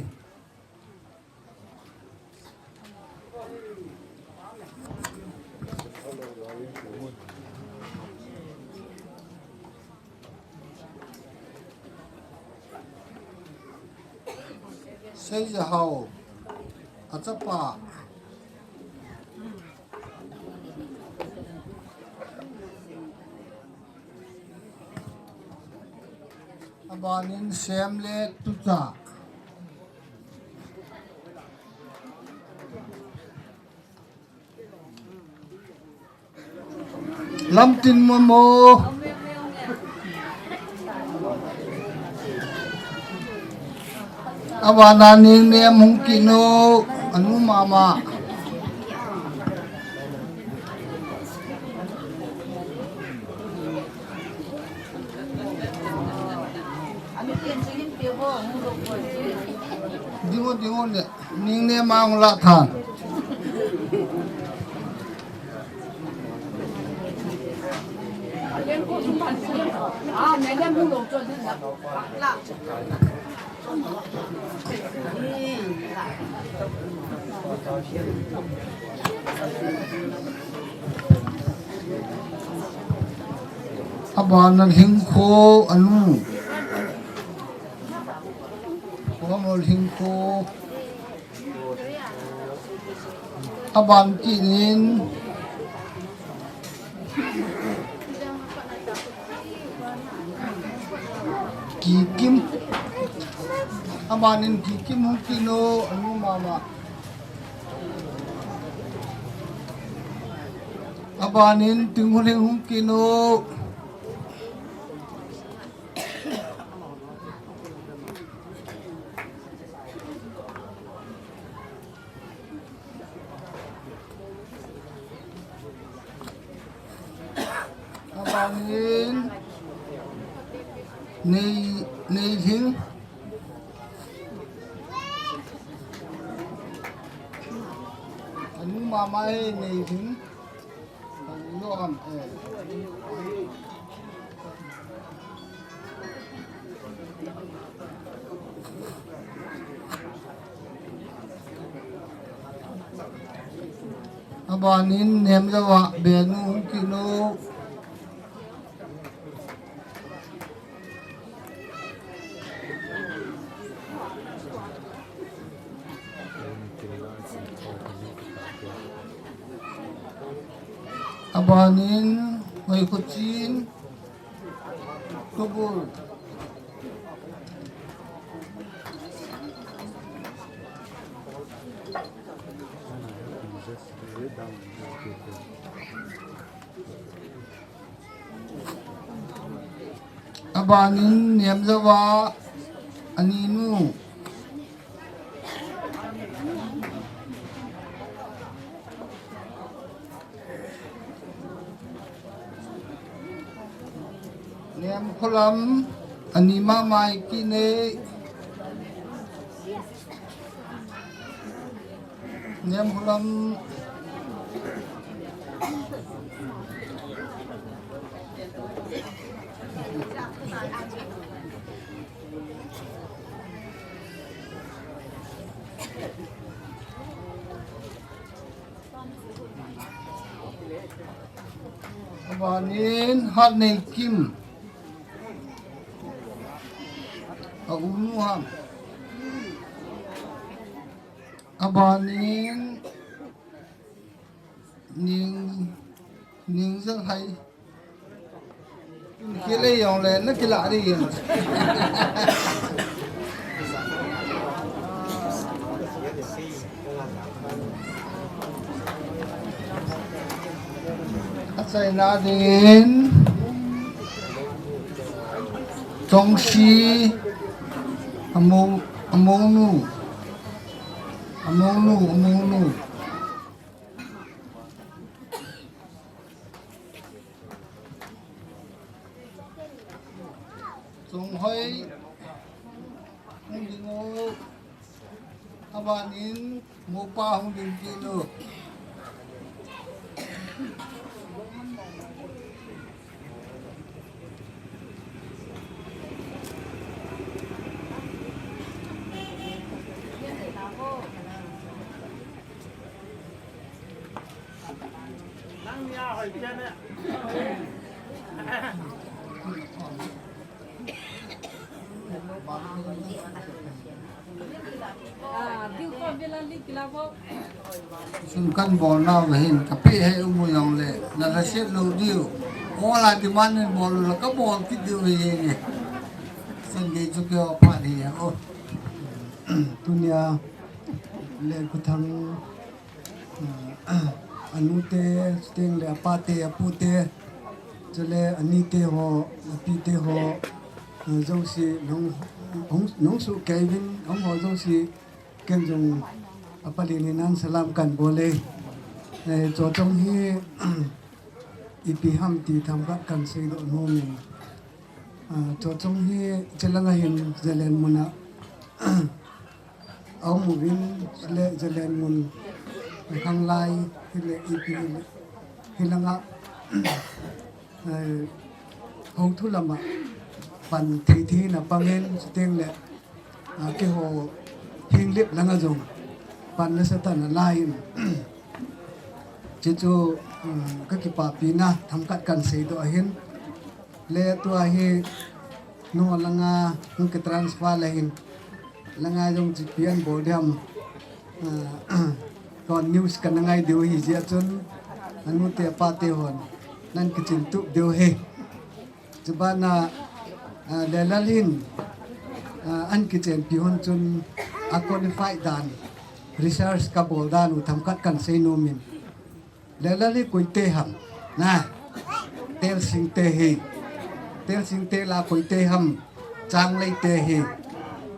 Seijahau, achapa. Abanin Sem le Tucha. Lamtin Momo. Abana Ningnem Hungkinu, anu mama. Dingo, dingo le. Ningnem a hung lah than. Abana Lhingkho anu. Khomol Lhingkho. Aban kinin Kikim. Abanin Kikim Hungkinu, anu mama. Abanin Tinghuling Hungkinu. Abanin Nei, Neilhing. Anu mama hi Neilhing. Abanin Nemjava Benu Hungkinu. Abanin Hoikhuchin Tubul. Abanin Nemjava aninu. Nemkholam ani mama hi kine. Nemkholam. Abanin Hatneikim. A unu ham. Abanin Ning, Ningjalhai. Kile jongle, na kila ding. Achaina dingin, Tongsi, amo, amonu. Amongnu, amongnu. Chonghoi, hung ding o. Abanin, mopa hung ding kit o. Sun kan bol nau hin, ka pe he umu jong le, na la set lou diu. Ola demand in bol la ka bol kit diu hi nge. Sun gei chu keo pa ni o. Tunia le kuthang, ah, anute, chuteng le apate, apute, chule anite ho, apite ho, ah, jouse nong, nong, nong su Kevin, nong ho jouse, ken jong apalin hinan salam kan bol e. Eh, chu chong hi, ipi ham ti themkhat kan seidoh nom in. Ah, chu chong hi, chelang a hin Zalen mun a, aum uvin, le Zalen mun khanglai, hile ipi, hilanga, eh, hou thu lama pan thei thei na pangin, chuteng le, ah, keiho Henglep langa jong pan nasatah in alai in. Chuchu, um, ka kipapina themkhat kan seidoh ahin. Le tua hi, nu langa, nu ki transfer le hin. Langa jong chipi an bol diam. Ah, kon news kana ngai diu hi jeh chun. Anute apate hon. Nan kichin tup diu hi. Chubana, ah, Lelal hin, ah, an kichenpi hon chun a qualify dan, research ka bol dan u themkhat kan sei nom in. Lelal hi koite ham, na, Telsing te hi, Telsing te la koite ham, Changlei te hi,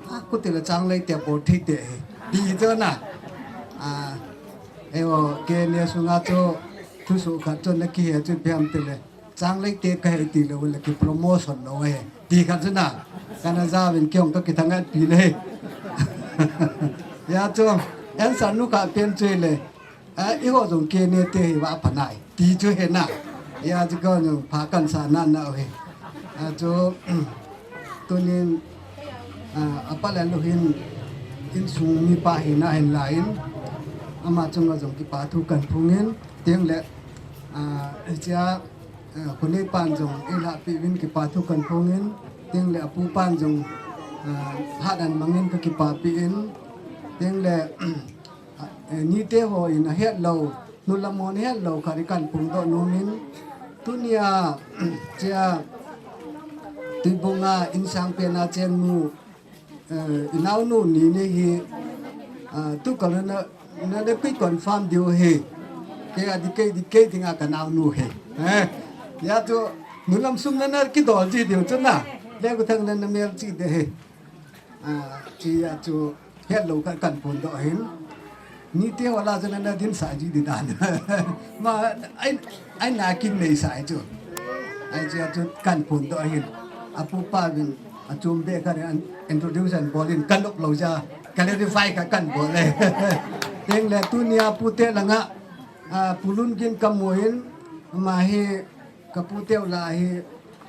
a, kutila Changlei te bol thei te hi, di chu na, a, eo, K N A sunga chu, thusoh khat chu na kihe chu ipi ham tile. Changlei te ka hi ti lou le ki promotion lou e. Ti khat chu na. Kana jaovin kei jong ka kithangatpi le. Hijeh chun, answer nu ka pen chu le. A, eiho jong K N A te hi va pha nai. Ti chu hi na. Hijeh chun kei jong pha kan sa nan na u hi. A chu, tunin, a, apa le lu hin insung mipa hina hin la in. Ama chunga jong kipa thu kan phongin. Teng le, a, chia, a, Khoneipan jong eilhahpi uvin kipa thu kan phongin, teng le apupan jong, a, hat an mangin ka kipapi in, teng le, a, e, nite ho in ahet lou, nulam hon ahet lou khat i kan phongdoh nom in, tunia, chia, Tuibung a insang pen a cheng nu, Eh, inaonu ni nei hi, ah, tukal na, na, na kui confirm diu hi. Kei a di kei, di kei dinga ka naonu hi. Eh, hijeh chun, nulam sung na na kidol ji diu chun na. Le kuthang na na mel ji de hi. Ah, hijeh chun, het lou ka kan phongdoh hin. Nite ho la chu na na dinsah ji di dan. Ma, ai, ai na kin nei sa ai chu. Ai chu, chu kan phongdoh ahin. Apupa vin, achom be ka in, introduce an bol in, kan lop lou ja, clarify ka kan bol e. Teng le tunia pute langa, a, Pu Lungin ka mu in, ama hi, Ka pute u la hi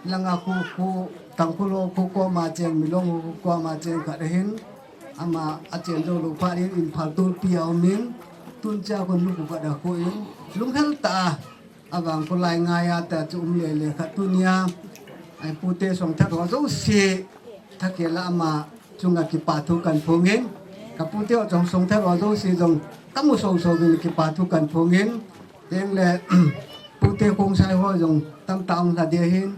langa khu, khu, Tangkhul ho khu koma cheng, Milong ho khu koma cheng khat ahin. Ama achen jou lou phat in Imphal tulpi a um in. Tun chia khu nu khu khat a khu in. Lunghel tah a. Avang khu lai ngai a ta chu um le le khat tunia. Ai pute song that ho jouse. Thakhel a ama chunga kipa thu kan phongin. Ka pute ho chong song that ho jouse jong. Ka mu so so vin kipa thu kan phongin. Teng le, pute Khongsai ho jong tamtah ong lha ding ahin,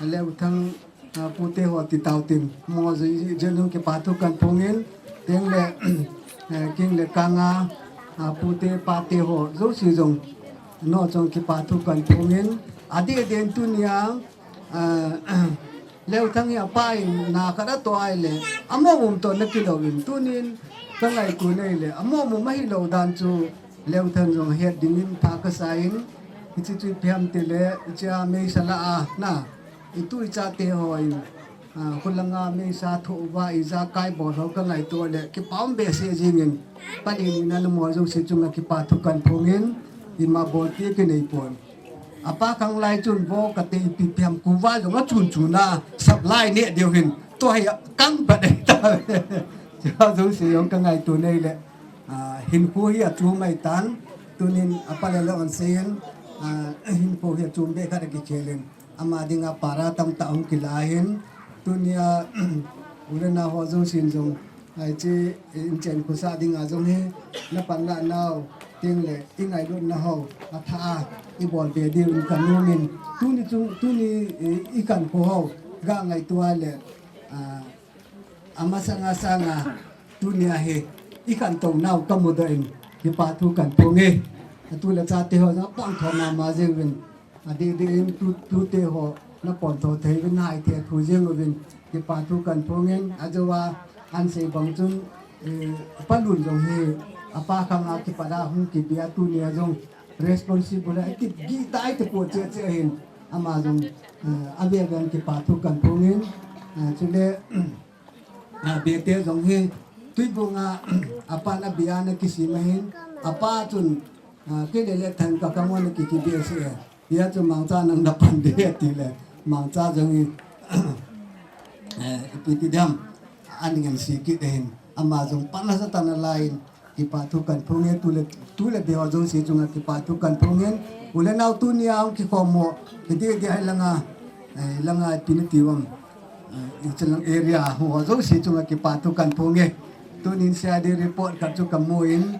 le u thang, ah, pute ho ti tau tin, mo ji, ji, ji lung kipa thu kan phongin, teng le, eh, king le kanga, ah, pute pate ho, jouse jong, no jong kipa thu kan phongin, adeh deh in tunia, ah, Leuthang hi apa in na khat atoh ai le, among um toh na kilou in, tunin, Ka ngaito nei le, amo mo mahi lo dan chu, Lengthan jong het dingin pha ka sa in, hichi chu ipi ham ti le, icha meisa la a, na, itu icha te ho in, a, khulanga meisa tho va ijakai bol ho ka ngaito le, kipa um behseh jingin, pani ni na mo jong si chunga kipa thu kan phong in, in ma bol ti kinei pon. Apa kang lai chun vo ka te ipi piam kuva jong a chun chun a sap lai ne deu hin. To hai kang pa dei ta. Cha jong si jong ka ngaito nei le. A, hin khu hi a chu mai tan. Tunin apa le le on sen. A, hin khu hi a chu be kha ki chelin. Ama dinga para tam ta hung kila hin. Tunia u le nao ho jong sin jong. Ai chi, in chen khu sa dinga jong hi, na pan la nau, ting le, i ngailut na ho, a tha a, i bol be diu in kan um in, tuni chung, tuni, i, i kan khu ho, ga ngaito a le, a, a masanga sanga, tunia hi, i kan to nau ka mu doh in, kipa thu kan phong e. A tu le cha te ho, na pang tho ma ma jeng vin, a di di in tu, tu te ho, na pon tho thei vin, hai te thu jeng vin, kipa thu kan phong in, a jo a, an sei bang chun, eh, pa lun jong hi, apa khang a kipa da hung kibia tunia jong, responsible a ki, gi tai te po che che hin, ama jong, eh, a ve vang kipa thu kan phong in, eh, chule, a, bete jong hi, tuibung a, apa na bia na kisi ma hin, apa chun, a, kile le thang ka ka mo na ki ki bia se, ya chu mangcha nang na pan de ti le, mangcha jong hi, eh, ipi ti dam, an ngan si ki de hin, ama jong pan na sa ta na lai, Kipa thu kan phong e, tu le, tu le be ho jouse chunga kipa thu kan phong e. U le nao tunia hung kikhom ho, hiti, hiti hai langa, eh, langa ipi nati uvam, eh, i chang area ho jouse chunga kipa thu kan phong e. Tunin C I D report khat chu ka mu in,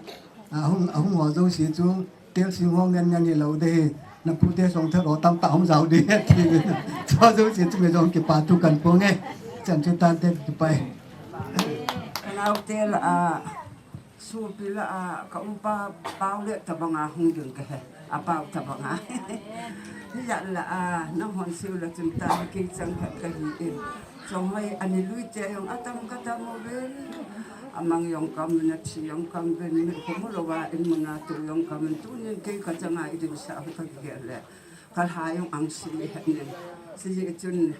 ah, hung, hung ho jouse chu, tel sing ho ngen ngen hi lo de hi, na pu te song thero tam ta hung jao de hi, ti. Cho jouse chu me jong kipa thu kan phong e. Chan chu tan te kipa e. Nao tel a, Supi la a, ka upa pau le tabanga hung ding ka he, a pau tabanga. Hijat la a, nang hon siu la chun ta, kei chang khat ka hi in. Chong hoi, ani lui te jong atam ka tam uvin. Amang jong kam, na thi jong kam vin, mi khomu lo va in muna tu jong kam, tunin kei ka changa i ding sa ka gel le. Ka lha jong ang si mi het nin. Si ji chun,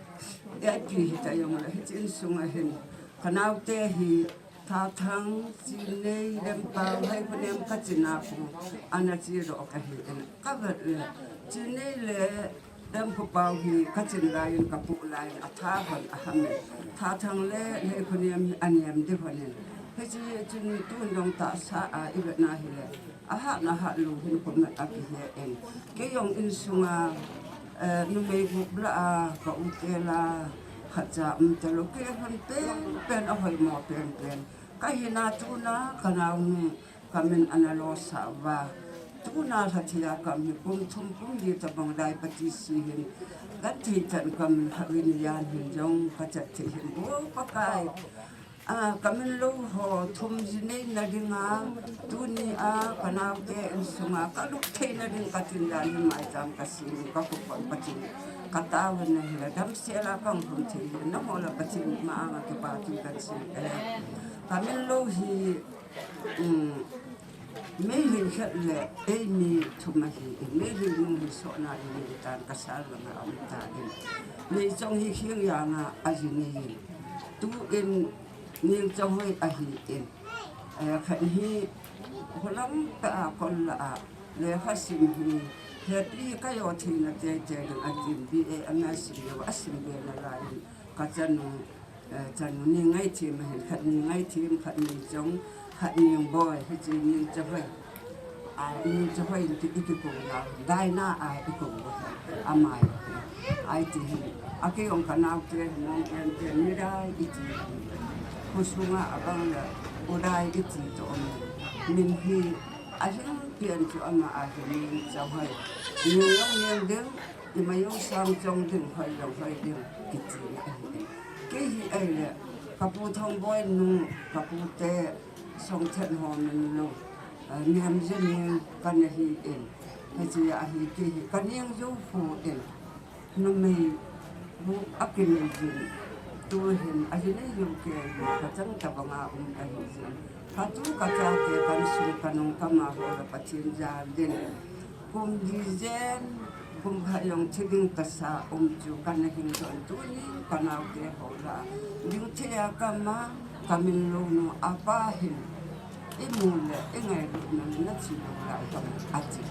e pi hi ta jong la, hi chin sung a hin. Ka nau te hi, Thathang, Chinei, Lempau, Heikhonem ka chin a pu, ana chi ro ka hi in. Ka vet le, Chinei le Lempau hi ka chin lai in, ka pu lai in, a tha hon a ham in. Thathang le Heikhonem hi a niam di hon in. Hi chi chun tun jong ta sa a i vet na hi le. A hat na hat lu hin kum na a ki he in. Kei jong in sunga, eh, numei gup la a, ka u te la, khat cha um te lo, kei hon pen, pen a hoi mo pen, pen. Ka hi na tu na, ka nau nu, ka min ana lo sa va. Tu na lha thia ka mi kum thum kum li ta bang dai pa ti si hin. Kan thei chan ka min ha win yan hin jong ka chat thei hin bo pa kai. A, ka min lo ho thum ji nei na ding a, tuni a, ka nau te in sunga, ka luk thei na ding ka tin dan hin mai cham ka si, ka ku pon pa tin. Ka ta win na hi la dam se la ka hum thei, na mo la pa tin ma anga ke pa tin ka si. Eh, ka min lo hi, um, Mei hin khat le, ei mi thum ahi in, mei hin nung hin sona in, mei tan ka sal langa um ta in. Mei chong hi khiang yanga a ji ni in. Tu in, ning chong hoi ahi in. Eh, khat hi, holam ka a kol la a, le kha sim hi, he pi ka yo thi na te te ding a tin, B A M S sim yo, a sim be na la in, ka chan nung, Eh, chan ni ngai thim hin, khat ni ngai thim, khat ni chong, khat ni boi, hi chi ni cha hoi. A, ni cha hoi ti i ki kong la, dai na a i kong la, a mai. Ai ti hin, a ki ong ka nau te, mong ken ken ni dai i ti. Khu sunga a bang la, u dai i ti to om. Min hi, a hin pian chu ama a hin ni cha hoi. Ni yong ni ding, i ma yong sang chong ding, hoi yong hoi ding, ki ti ni a hin. Kei hi ei le, ka pu Thongboi nu, ka pu te Songthet ho min lo, eh, niam jin ning ka na hi in. Hichi a hi kei hi ka ning jo fu in. Numei bu a ki nei jin. Tu hin a hi nei jo kei hi ka chang ta banga um a hi jin. Katu kachate kansung kanung kama ho la Pathen jal in. Kum dijen, kum khat jong thi ding tasa um chu kana hing don tunin kanaote ho la. Ding thei a kama, kamin lou nu apa hin. Imu le, ingailut nang na chi lou la kama ati.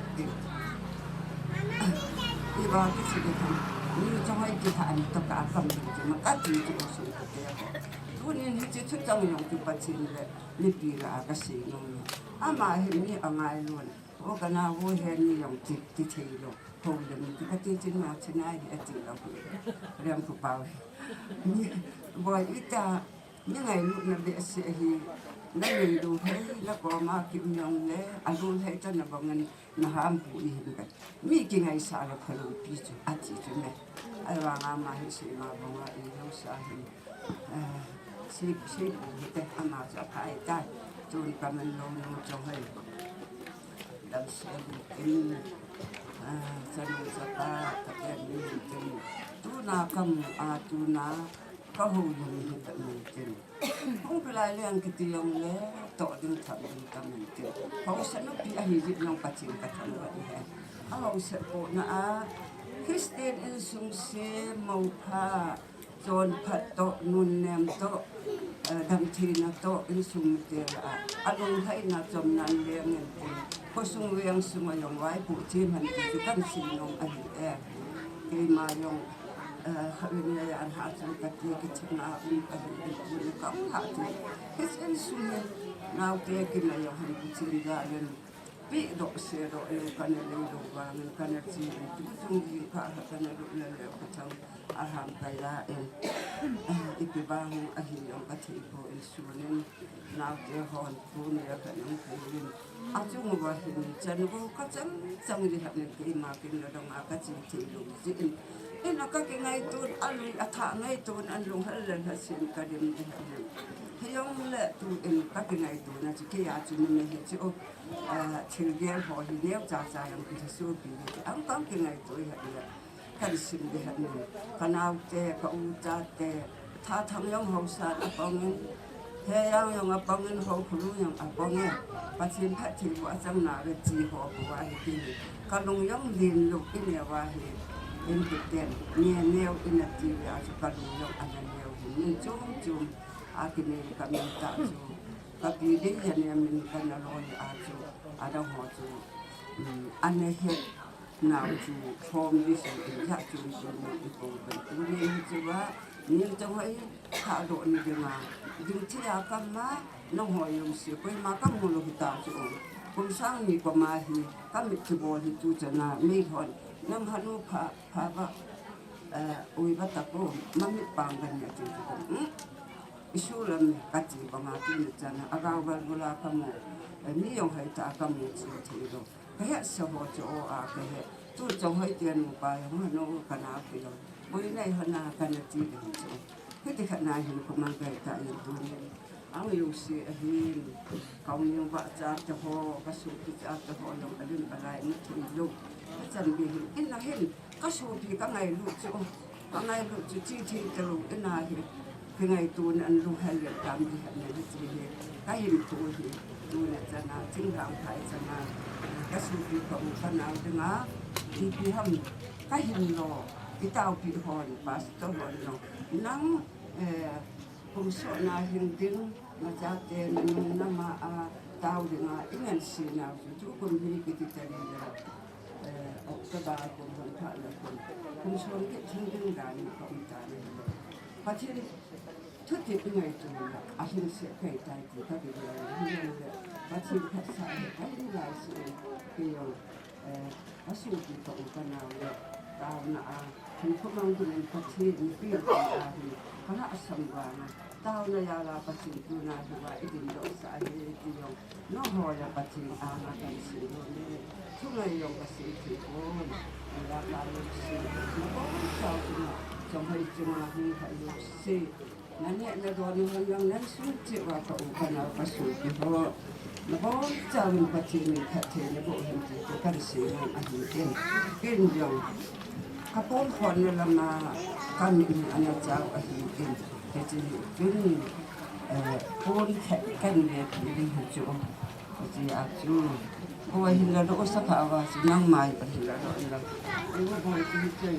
Iba kichi de kam. Ni chong ai kitha ani to ka kam ding chu ma kati chu sung kate ho. Tunin hiche thu chang jong chu Pathen le mipi la a kasei nom e. Ama hi mi angailut. O kanao he ni jong ti, ti thei lou. Ho le mi kati chin no chin ai hi ati lou. Riam khu pau. Ni, boi ita, ni ngailutna behseh hi. Na ngailu hei, na koma ki um jong le, alu hei ta na bang in, na ham pu i hin ka. Mi kingaisah la phalou pi chu, ati chu ne. Ahivang ama hi seima banga i lou sa hin. Eh, sei, sei pu hite, ama chu aphai tai. Chun kamin lou nu chong hei. Dam sei pu in. Ah, chanu chapa, katen ni tin. Tuna kamu a, tuna kahou lou hi ta min tin. Hung pilai leng kiti jong le, toh ding thap ding ta min tin. Haosa nupi ahi jeh jong Pathen kathangvah in he. Ahaosa pohna a, Christian insung se, mou pha, chonphat toh, nunnem toh, eh, damtheina toh, insung mite lah a, alunglhaina chomnan leng in tin. Khosung veng sunga jong vaipoh them hen ti chu kahin sei nom ahi e. Keima jong, eh, khatvei nia an ha chu kati kiching a um ahi in tuni kahung ha chu. Hiche insung hin naote kin a jong hin Pathen jal in pehdoh, sedoh lou kana lei lou vangin kana chi in tu chung jingkah kha kana lut le le ka chang a ham kai la in. Ipi vang ahi jong kathei poi in sunin naote hon tunia kanung pui in. Achung uva hin chan go kachang chang di hanin keima kin la dong a kachi thei lou jeh in. Ina kakingaito in alui athah ngaito in alung hal le lhasin kadim di hanin. Hijong le tuin kakingaito na chu kei a chu numei hi chu, ah, thil gel ho hi neocha cha jong kisopi hi ang kang kingaito hi le. Kahin sim di hanin. Kanaote, ka u chate, Thathang jong haosan apang in, Hejang jong apang in, Haokholung jong apang in. Pathen phattheiboh achang nave chi ho bou ahi kei hi. Kalung jong len lou in e va hi. In kiten, nge neo in ati ve a chu kalung jong ana neo hi. Min chom chom a kinei kamin tah chu. Kapi ding hi anem in kana loi a chu. Adang ho chu. Um, ana het. Nao chu thom di su in ja chun chun mo i ko ban tu ni hi chu va, ni chang hoi kha do ni dinga, ding thei a kam ma, nang ho jong si koima kamu lou hi ta chu. Kum sang ni koma hi, kamit kibol hi tu chana, mei hon, nang hanu pha, pha va, eh, ui va ta ko, ma mit pang gan ya chu chu ko. Hmm? Isu lam kati banga tu ni chana, agao gal bula kamu, eh, mi jong hai ta kamu chu thei lou. Kahet sa ho chu o a kahet. Tu chong hoi tia nupa jong hanu kana kilo. Boi nai hana kana ti ding chu. Hiti khat na hin kumang kai ta in tu ni. Ang U C ahin. Kau ni ba cha te ho, ka su ki cha te ho jong alim alai ni thei lou. Ka chan bi hin. In na hin. Ka sopi ka ngailut chu, ka ngailut chu chi thei talou in ahi, kingaito na an lunghel le tam di han ne hi chi hi, ka hin thu hi, tuna chana, thinglhang phai chana, ka sopi ka u ka nao dinga, ipi ham, ka hin lo, i taopi hon, pastor hon lo, nang, eh, kum sot na hin ding, na chate, na nung na ma a, tao dinga, i ngan si nao chu, chu kum hi kiti tari le. Eh, October kum hon pha le kum, kum som kit thing ding dan in ka um ta ni. Pathen thuti i ngaito na, ahin se kai tai ti ka bi le, hi le, Pathen phatsa le, ka hin lai se, ki yo, eh, ka su ki ka u ka nao le, tao na a, hin khomang ding in Pathen in pi ti a hin, ka na asam vang a, Taona jal a Pathen tuna hi va i dingdoh sah ahi ti jong. Nangho le Pathen anga kan sei lou ni. Thungai jong ka sei thei pon. Ala ka lung sei. Na bol chau chunga. Chonghoi chunga hung kha lung sei. Na neh na don hon jong nan sung cheh uva ka u ka nao ka sopi ho. Na bol chau in Pathen in phatthei na boh hen ti chu kan sei nom ahi in. Ken jong. Ka pom khon na lama ka mi in ana chau ahi in. Hiche hi chun, Eh, phone khat kan ve phi ding hi chu. Ka chi a chu. Ko hin la lo sa kha va chu nang mai pa hin la lo la. Ko ko chi hi chu.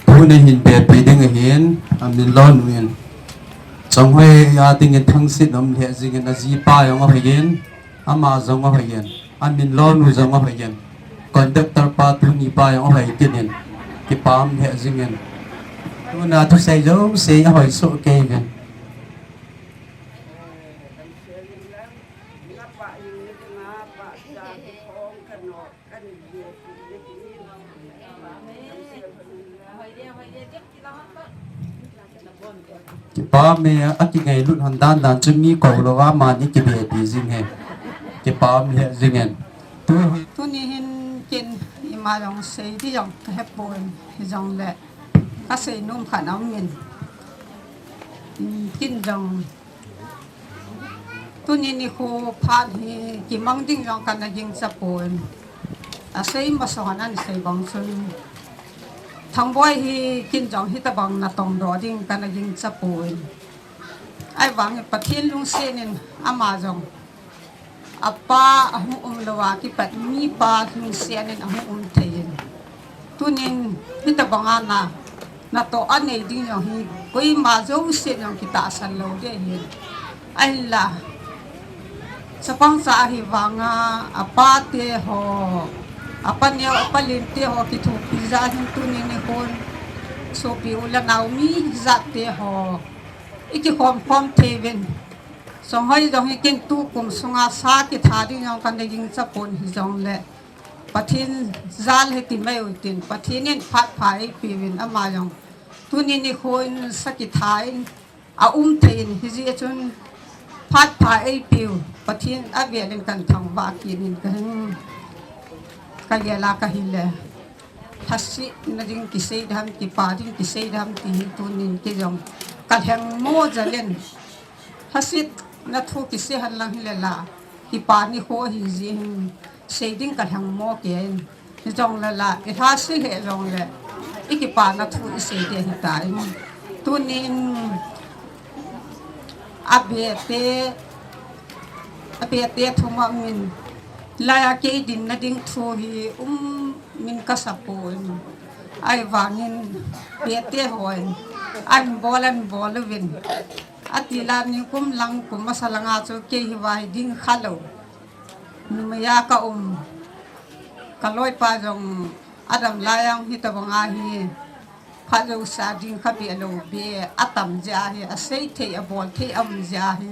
Tuni hin pe pi ding hin, a min lo nu in. Chonghoi a ding in thangsit nom le jing in a ji pa jong a hoi in. Ama jong a hoi in, a min lo nu jong a hoi in, conductor pa tuni pa jong a hoi kit in, kipah um lheh jing in. Tuna thusei jouse a hoi soh kei in. Kipah me a, kingailut hon dan dan chu mi kou lou a, amani kibe pi jing e. Kipah um lheh jing e. Tu hi. Tuni hin ken ima jong sei ding jong ka he poi, hijongle ka sei nom khat aum in. Ken jong tuni nikho phat hi kimang ding jong kana gingcha poi. A sei masang an sei bang chun, Thangboi hi ken jong hitabang na tongdoh ding kana gingcha poi. Ahivangin Pathen lungset in ama jong apa ahung um lou a kipat mipa lungset in ahung um thei in. Tunin hitabang a na, natoh a nei ding jong hi koima jousen jong kitahsan lou ding ahi. Ahinla chapang cha ahi vanga, apa te ho, apa neo, apa len te ho kithopi jeh hin tuni nikhon sopi u le nao mi jat te ho i kikhom khom thei uvin. Chonghoi jong hi ken tukum sunga sa kitha ding jong kana gingcha pon hijongle Pathen jal hi ti mai u tin, Pathen in phat pha eipe uvin ama jong tuni nikhon sa kitha in a um thei in, hijeh chun phat pha eipe u Pathen avel in kan thangvah kit in kahin, ka gel a kahi le. Lhasetna ding kisei ding ham, kipah ding kisei ding ham ti hi tunin kei jong ka lhengmo jal in. Lhasetna thu kisei hen lang hile la, kipah nikho ahi jeh hin sei ding ka lhengmo kei in. Hijongle la, i lhase lheh jongle i kipana thu i sei ding ahi tai. Tunin a be te, a be te thum a um in, laiya kei dinna ding thu hi um min ka sa poi. Ahivangin be te hon an bol an bol uvin. Ati la nikum lang kum masa langa chu kei hi vai ding kha lou. Numei a ka um. Ka loipa jong adam laiya hitabang ahi. Phat jouse a ding kha be lou be atam jeh ahi, asei thei, abol thei aum jeh ahi.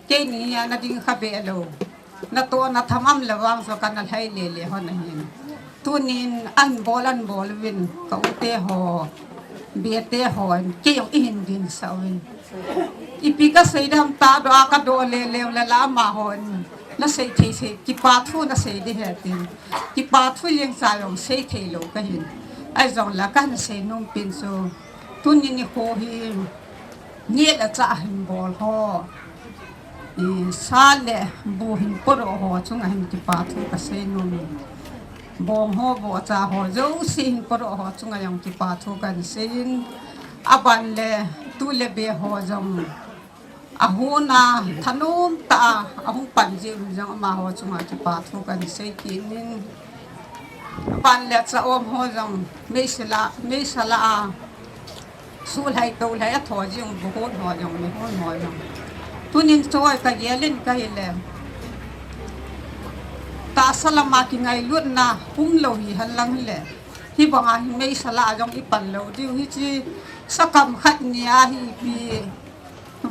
Keini a na ding kha be lou. Natoh na tham am le vang so kana lhai le le hon ahin. Tunin an bol an bol uvin ka u te ho, be te hon, kei jong i hin ding sa uvin. Ipi ka sei ding ham, tadoh a ka doh le le u le la amahon. Na sei thei sei, kipa thu na sei ding ahi tin. Kipa thu jeng cha jong sei thei lou kahin. Ahijongle kana sei nom pen chu. Tuni nikho hi, neh le chah hin bol ho. I sa le bu hin podoh ho chunga hin kipa thu ka sei nom in. Bong ho, bohcha ho, jouse hin podoh ho chunga jong kipa thu kan sei in. Aban le tu le be ho jong. Ahuna thanom tah a, ahung pan jeh un jong amaho chunga kipa thu kan sei kit in. Aban le cha um ho jong, meisela, meisela a. Sulhai tolhai a tho jing, bu hon ho jong, mi hon ho jong. Tunin choi ka gel in kahi le. Tahsa lama kingailutna um lou hi hen lang hile. Hibanga hi meisela a jong i pan lou diu hi chi sakam khat ni ahi pi.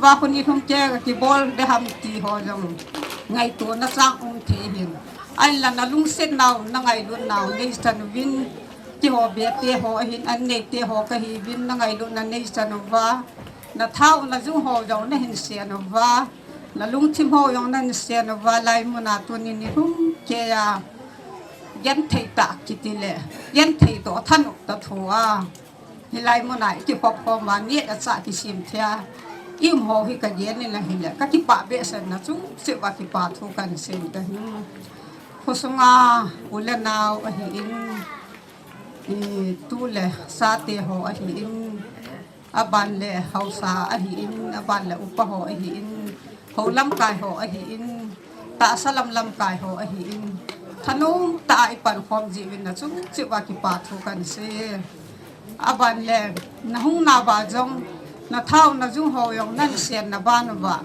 Vakhuni lhum kei a kibol ding ham ti ho jong ngaitona chang um thei hin. Ahinla na lungset nau, na ngailut nau, nei chan uvin, keiho be te ho ahin, an nei te ho kahi uvin, na ngailutna nei chan uva, na thahatna jung ho jong na hin sen uva, na lungthim ho jong na hin sen uva, lai muna tuni ni lhum kei a, genthei tah kiti le, genthei toh thanop ta thu a. Hilai muna i kikhop khom a, neh le chah kisem thei a i um ho hi ka gel in ahile, ka kipah behseh na chu, cheh uva kipa thu kan sei in kahi. Khosunga u le nao ahin, i, tu le chate ho ahin, aban le haosa ahin, aban le upa ho ahin, hou lamkai ho ahin, tahsa lam lamkai ho ahin, thanom tah a i pankhom jeh uvin nachung cheh uva kipa thu kahin sei. Aban le, nahung nauva jong, nathao najung ho jong, nahin sen naban uva,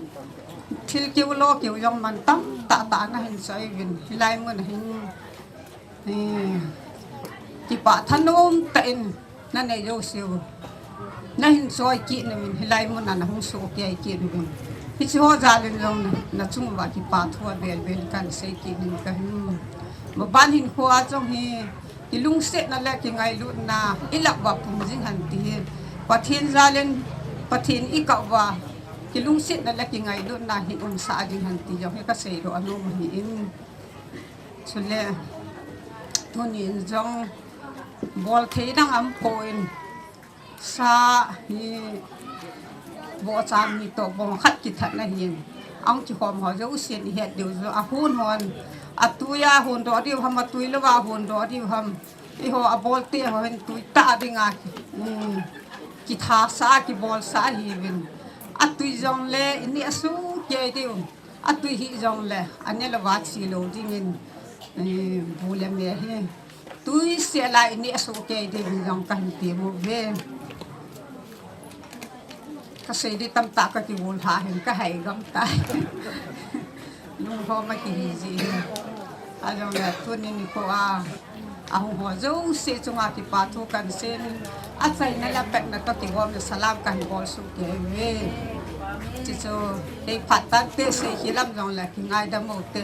thil keu lo keu jong man tamtah tah nahin soi uvin, hilai mun a hin, eh, kipa thanom tah in nanei jouseu nahin soi kit uvin, hilai mun a nahung sohkei kit uvin, hiche ho jal in jong na, nachung uva kipa thu avel vel kahin sei kit in kahin, maban hinkho a jong hi, kilungsetna le kingailutna i lah uva pung jing hen ti hi, Pathen jal in, Pathen i kah uva, kilungsetna le kingailutna hin umsah jing hen ti jong hi kasei doh anom ahin. Chule, tuni in jong bol thei dang aumpoi, sa hi, vohcha ni toh bong khat kithat na hin, ahung kikhom ho jousen i het diu jong, ahon hon, atui a hondoh diu ham, atui louva hondoh diu ham, eiho abolte ho hin tui tah dinga, um, kithasah a kibolsah ahiuvin, atui jongle i neh a sohkei diu, atui hih jongle ane louva che lou dingin, eh, bu le me hi tui sel a i neh a sohkei diuvin jong kahin tem uve. Kasei di tamtah kakigol lha hin kahai gam tai. Lunglhom a kihi jeh hin. Ajongle tuni nikho a ahung ho jouse chunga kipa thu kahin seiyin, achaina le apatna toh kigomna salam kahin bol sohkei uve. Chuchu, kei phat tante sei khel lam jongle kingaidam u te.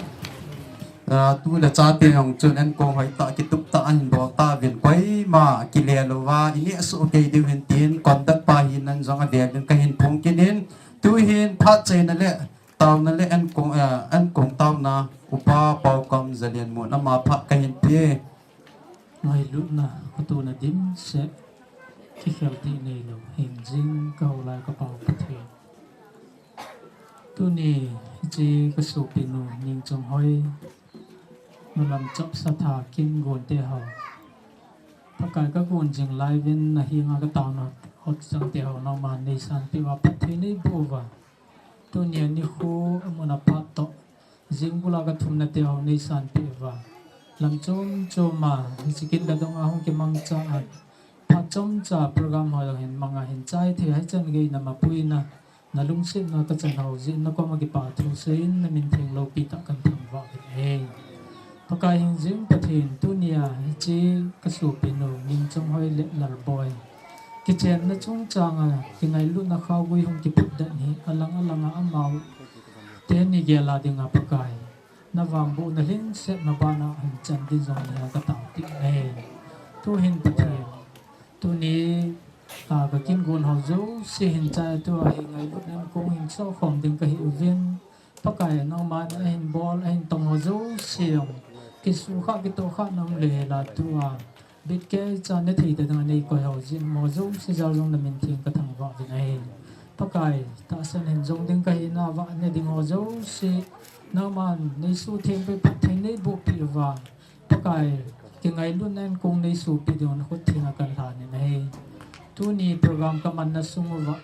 Ah, tu le chate jong chun ankong hoitah kitup tah ahin bol tauvin, koima kile louva i neh a sohkei diu hin tin, conduct pa hinan jong avel in kahin phong kit in, tu hin phat chaina le taona le ankong, ah, ankong taona Upa Paokam Zalianmon ama phat kahin pe. Ngailutna, khatona dimset, kikhel ding neilou, hingjing kahoulai ka Pa Pathen. Tuni, hiche kasopinu Ningchonghoi, Nulam Chopsa Thakingon te ho, Pakai kagon jing lai uvin nahenga kataona hotchang te ho, nangman neisanpeh uva, phatthei neiboh uva. Tunia nikho amun aphat toh, jingbul a kathumna te ho neisanpeh uva. Lam chom chom a, hiche kin kadong a hung kimangcha a, phat chomcha program ho jong hin manga hin chai thei, hichan gei namapuina, nalungsetna kachan ho jeh in nakoma kipa thu seiyin namin theng loupi tah kahin thangvah uvin ahi. Pakai hingjing Pathen, tunia hiche kasopinu Ningchonghoi le Lalboi kichenna chungchanga kingailutna khaogui hung kiphutdet hi alang alanga amau teni gel a dinga Pakai, navangbohna lhingset mabana hin chan ding jong neiya kataopi ahi. Tuhin Pathen, tuni, a, kakingon ho jouse hin chai tua hi ngailutna ankong hin sohkhom ding kahi uvin, Pakai nangman ahin bol ahin tong ho jouse jong, kisukha kitohkhana um le la tua, bitkeicha nethei tah dinga neikoi ho jeh in amaho jouse jal jong namin theng kathangvah uvin ahi. Pakai, tahsan hin jong ding kahi nauva ne ding ho jouse, nangman neisutheng peh, phatthei neibohpeh uva, Pakai, kingailutna ankong neisopi dinga nakhut thenga kahin lhan in ahi. Tuni program kamanna sung uva,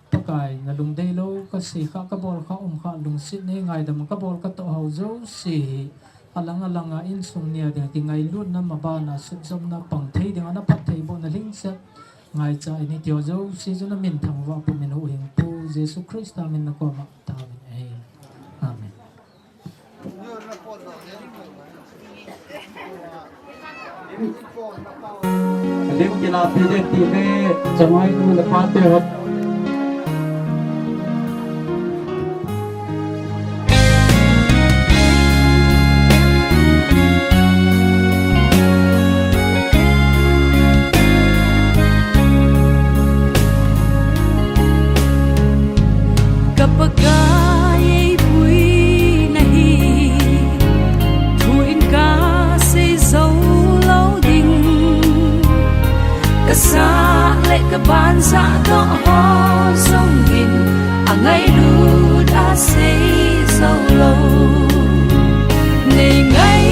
Pakai, nalungdeilou, kaseikha, kabolkha, umkha, lungset nei ngaidam, kabol katoh ho jouse hi, alang alanga insung nia dinga kingailutna mabana sutjopna pang thei dinga naphattheibohna lhingset ngaicha in hiti ho jouse chu namin thangvah pumin huhhingpu Jesu Christa min nakoma taovin ahi. Amen. Lim kilapi le ti le, changoi nu le pa te ho. Ka Pakai ei puina hi, thu in ka sei zo lo ding. Ka sah le ka banzah doh ho zong in a ngailut a sei zo lo. Nei ngai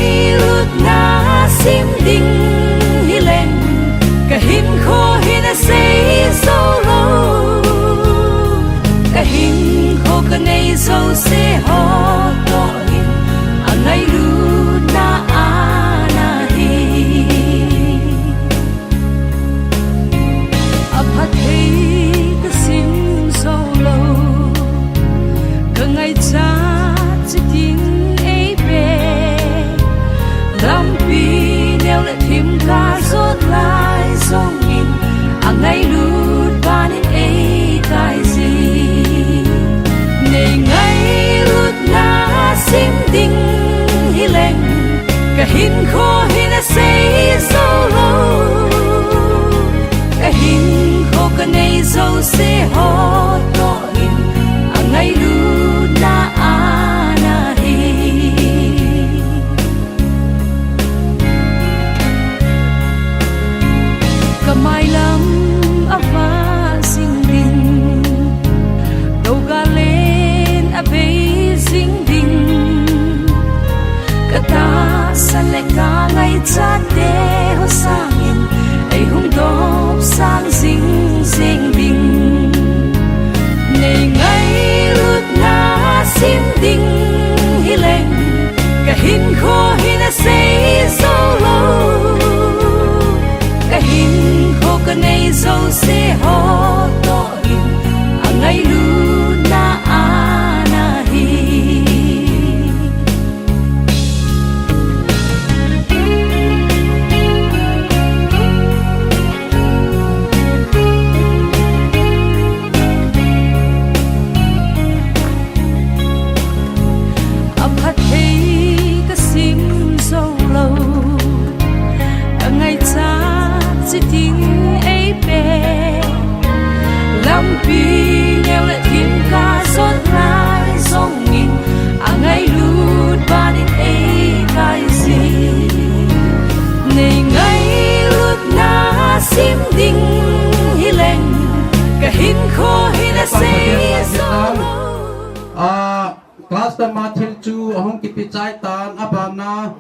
Tama thil chu ahung kipe chai tan, abana,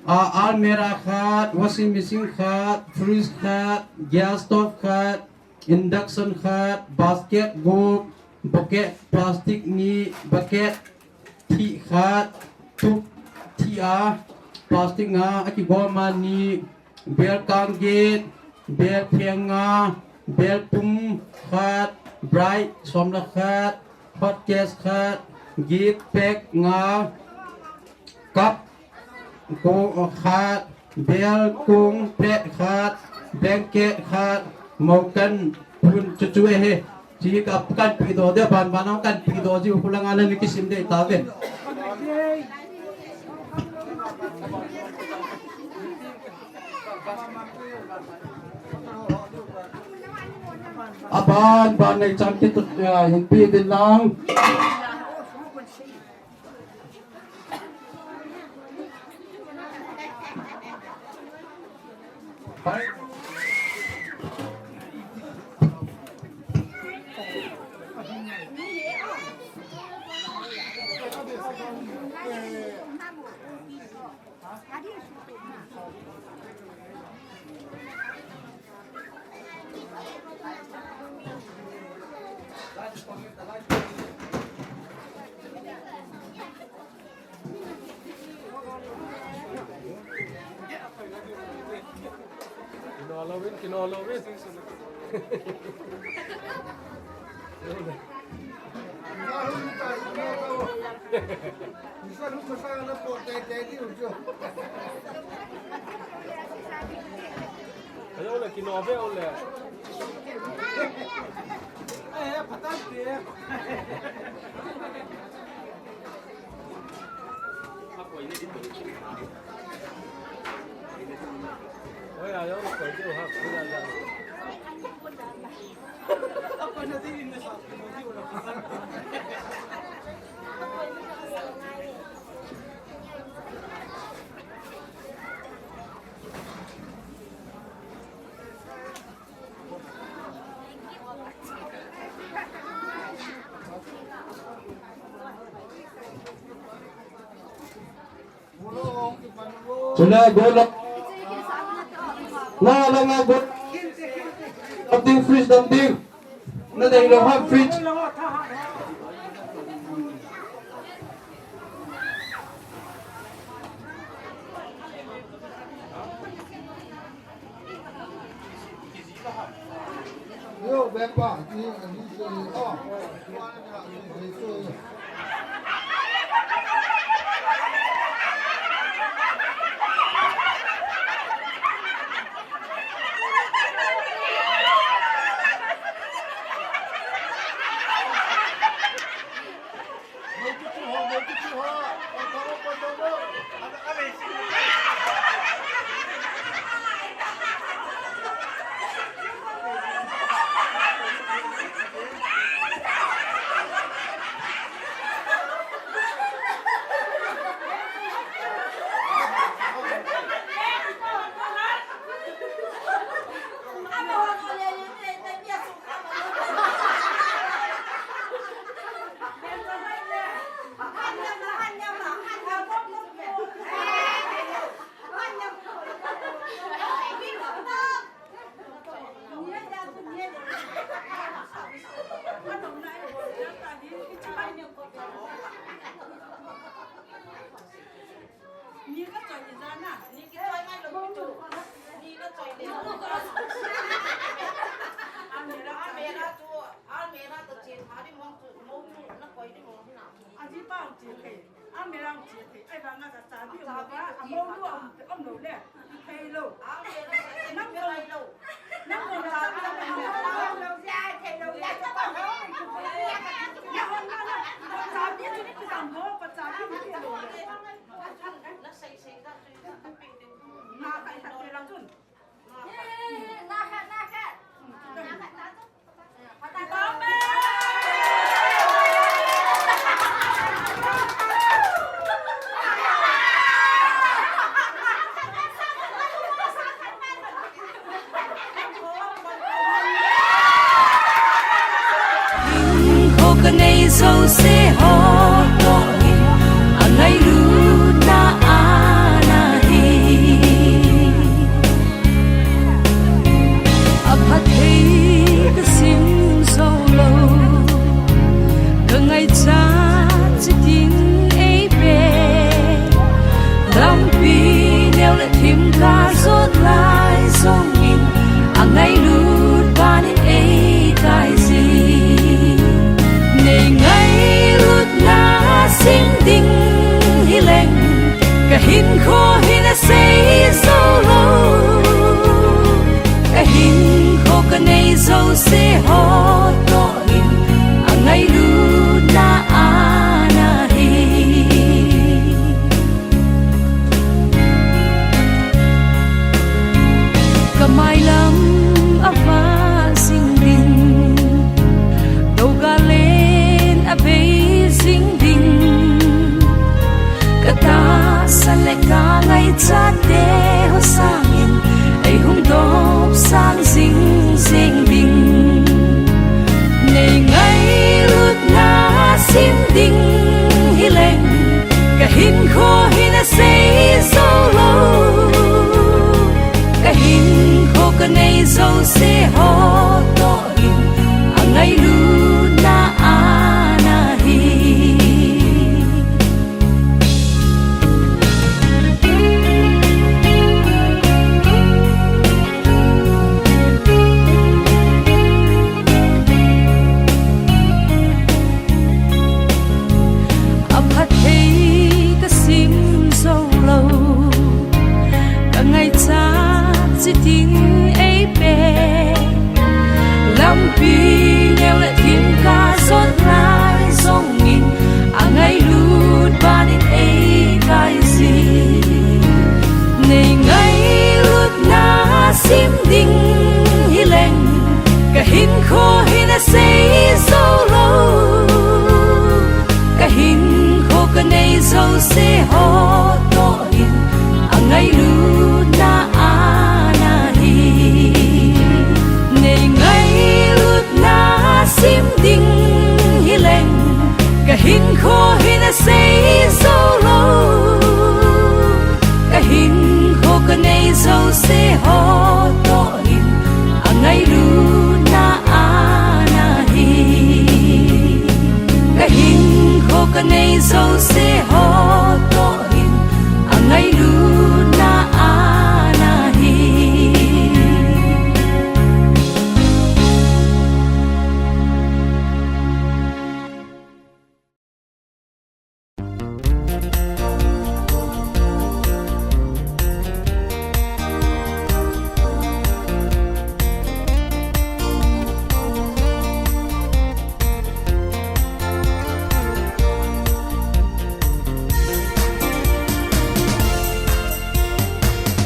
a, almirah khat, washing machine khat, fridge khat, gas stove khat, induction khat, basket gup, bucket plastic ni, bucket thih khat, tup thih a, plastic nga, akigoma ni, bel kang get, bel pheng nga, bel pum khat, bright som le khat, hot case khat, gift pack nga, cup ko khat, bel kong plate khat, blanket khat, mokan pun chu chu e he. Chi ka kan pi do de ban ban kan pi do ji khu langa na ni kisim de ta ve. Aban ban nei chan ki tu, ya, hin pi din lang. Kino lovin, kino lovin. Hello, le, kino ve, ole. Eh, patan te. Chule gol. Na langa gol. Dam ding, fridge dam ding. Na dei lou ham fridge. Ni ka choi ni jana, ni ki choi ngai lo ki choi. Ni ka choi le. Almirah, almirah tu, almirah tu chen pha di mong tu, mong tu na koi di mong na. Aji pa chen thei, almirah chen thei. Ai ba nga ta cha bi ma ba, a mong tu am te om lo le. Thei lo. Almirah chen thei lo. Kho ka nei jouse ho toh Hinkho hin asei jou lou, ka hinkho kanei jouse ho toh in angailutna ana hi. Ka mailam a vah jing ding, dougalen a bei jing ding, ka tahsan le ka ngaichat te ho sangin ei hung dopsang jing jing ding. Nei ngailutna sim ding hileng, ka hinkho hin asei jou lou, ka hinkho kanei jouse ho toh in angailutna ana hi. A phatthei ka sim jou lou, ka ngaichat chitin ei pe. Lampi neo le thim ka jot lai jongin, angailut ban in ei kai jin. Nei ngailutna sim ding hileng, ka hinkho hin asei jou lou, ka hinkho kanei jouse ho toh in angailutna ana hi. Nei ngailutna sim ding hileng, ka hinkho hin asei jou lou, ka hinkho kanei jouse ho toh in angailutna ana hi. Ka hinkho kanei jouse ho toh in angailutna ana hi.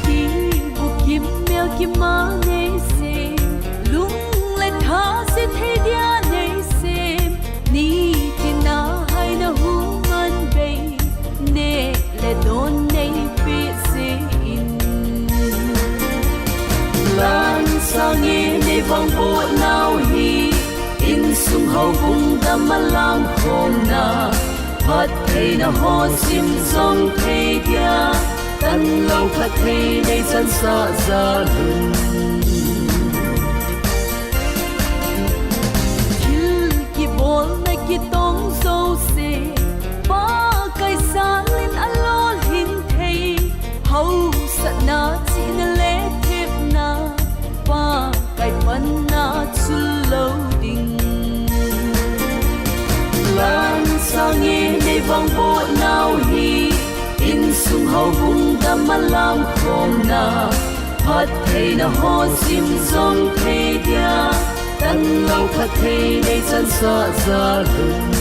Kibu kimel kima nei sem, lung le tha se thei dia nei sem, ni tina hai na hu man bei, neh le don nei pe se in. Lan sange nei vangboh nau hi, insung houbung dam a lam khomna, phattheina ho sim jong thei dia, tanlou phatthei nei chansah jal un. Thil kibolna kitong jouse, Pakai jal in alolhin thei, hausatna chihna le thepna, Pakai panna chul lou ding. Lan sange nei vangboh nau hi, insung houbung dam a lam khomna, phattheina ho sim jong thei dia, tanlou phatthei nei chansah jal un.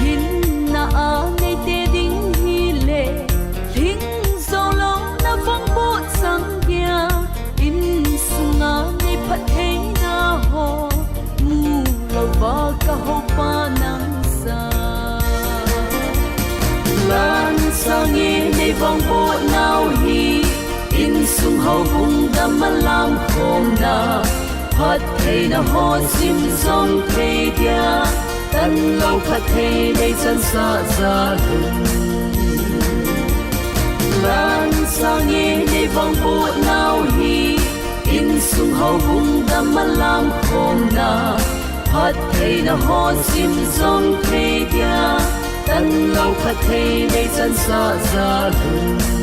Hinna a nei te ding hile, lhing jou louna vangboh chang dia, insunga nei phattheina ho, mu louva ka houpa nang sa. Lan sange nei vangboh nau hi, insung houbung dam a lam khomna, phattheina ho sim jong thei dia, tanlou phatthei nei chansah jal un. Lan sange nei vangboh nau hi, insung houbung dam a lam khomna, Phattheina ho sim jom thei dia, tanlou phatthei nei chansah jal un.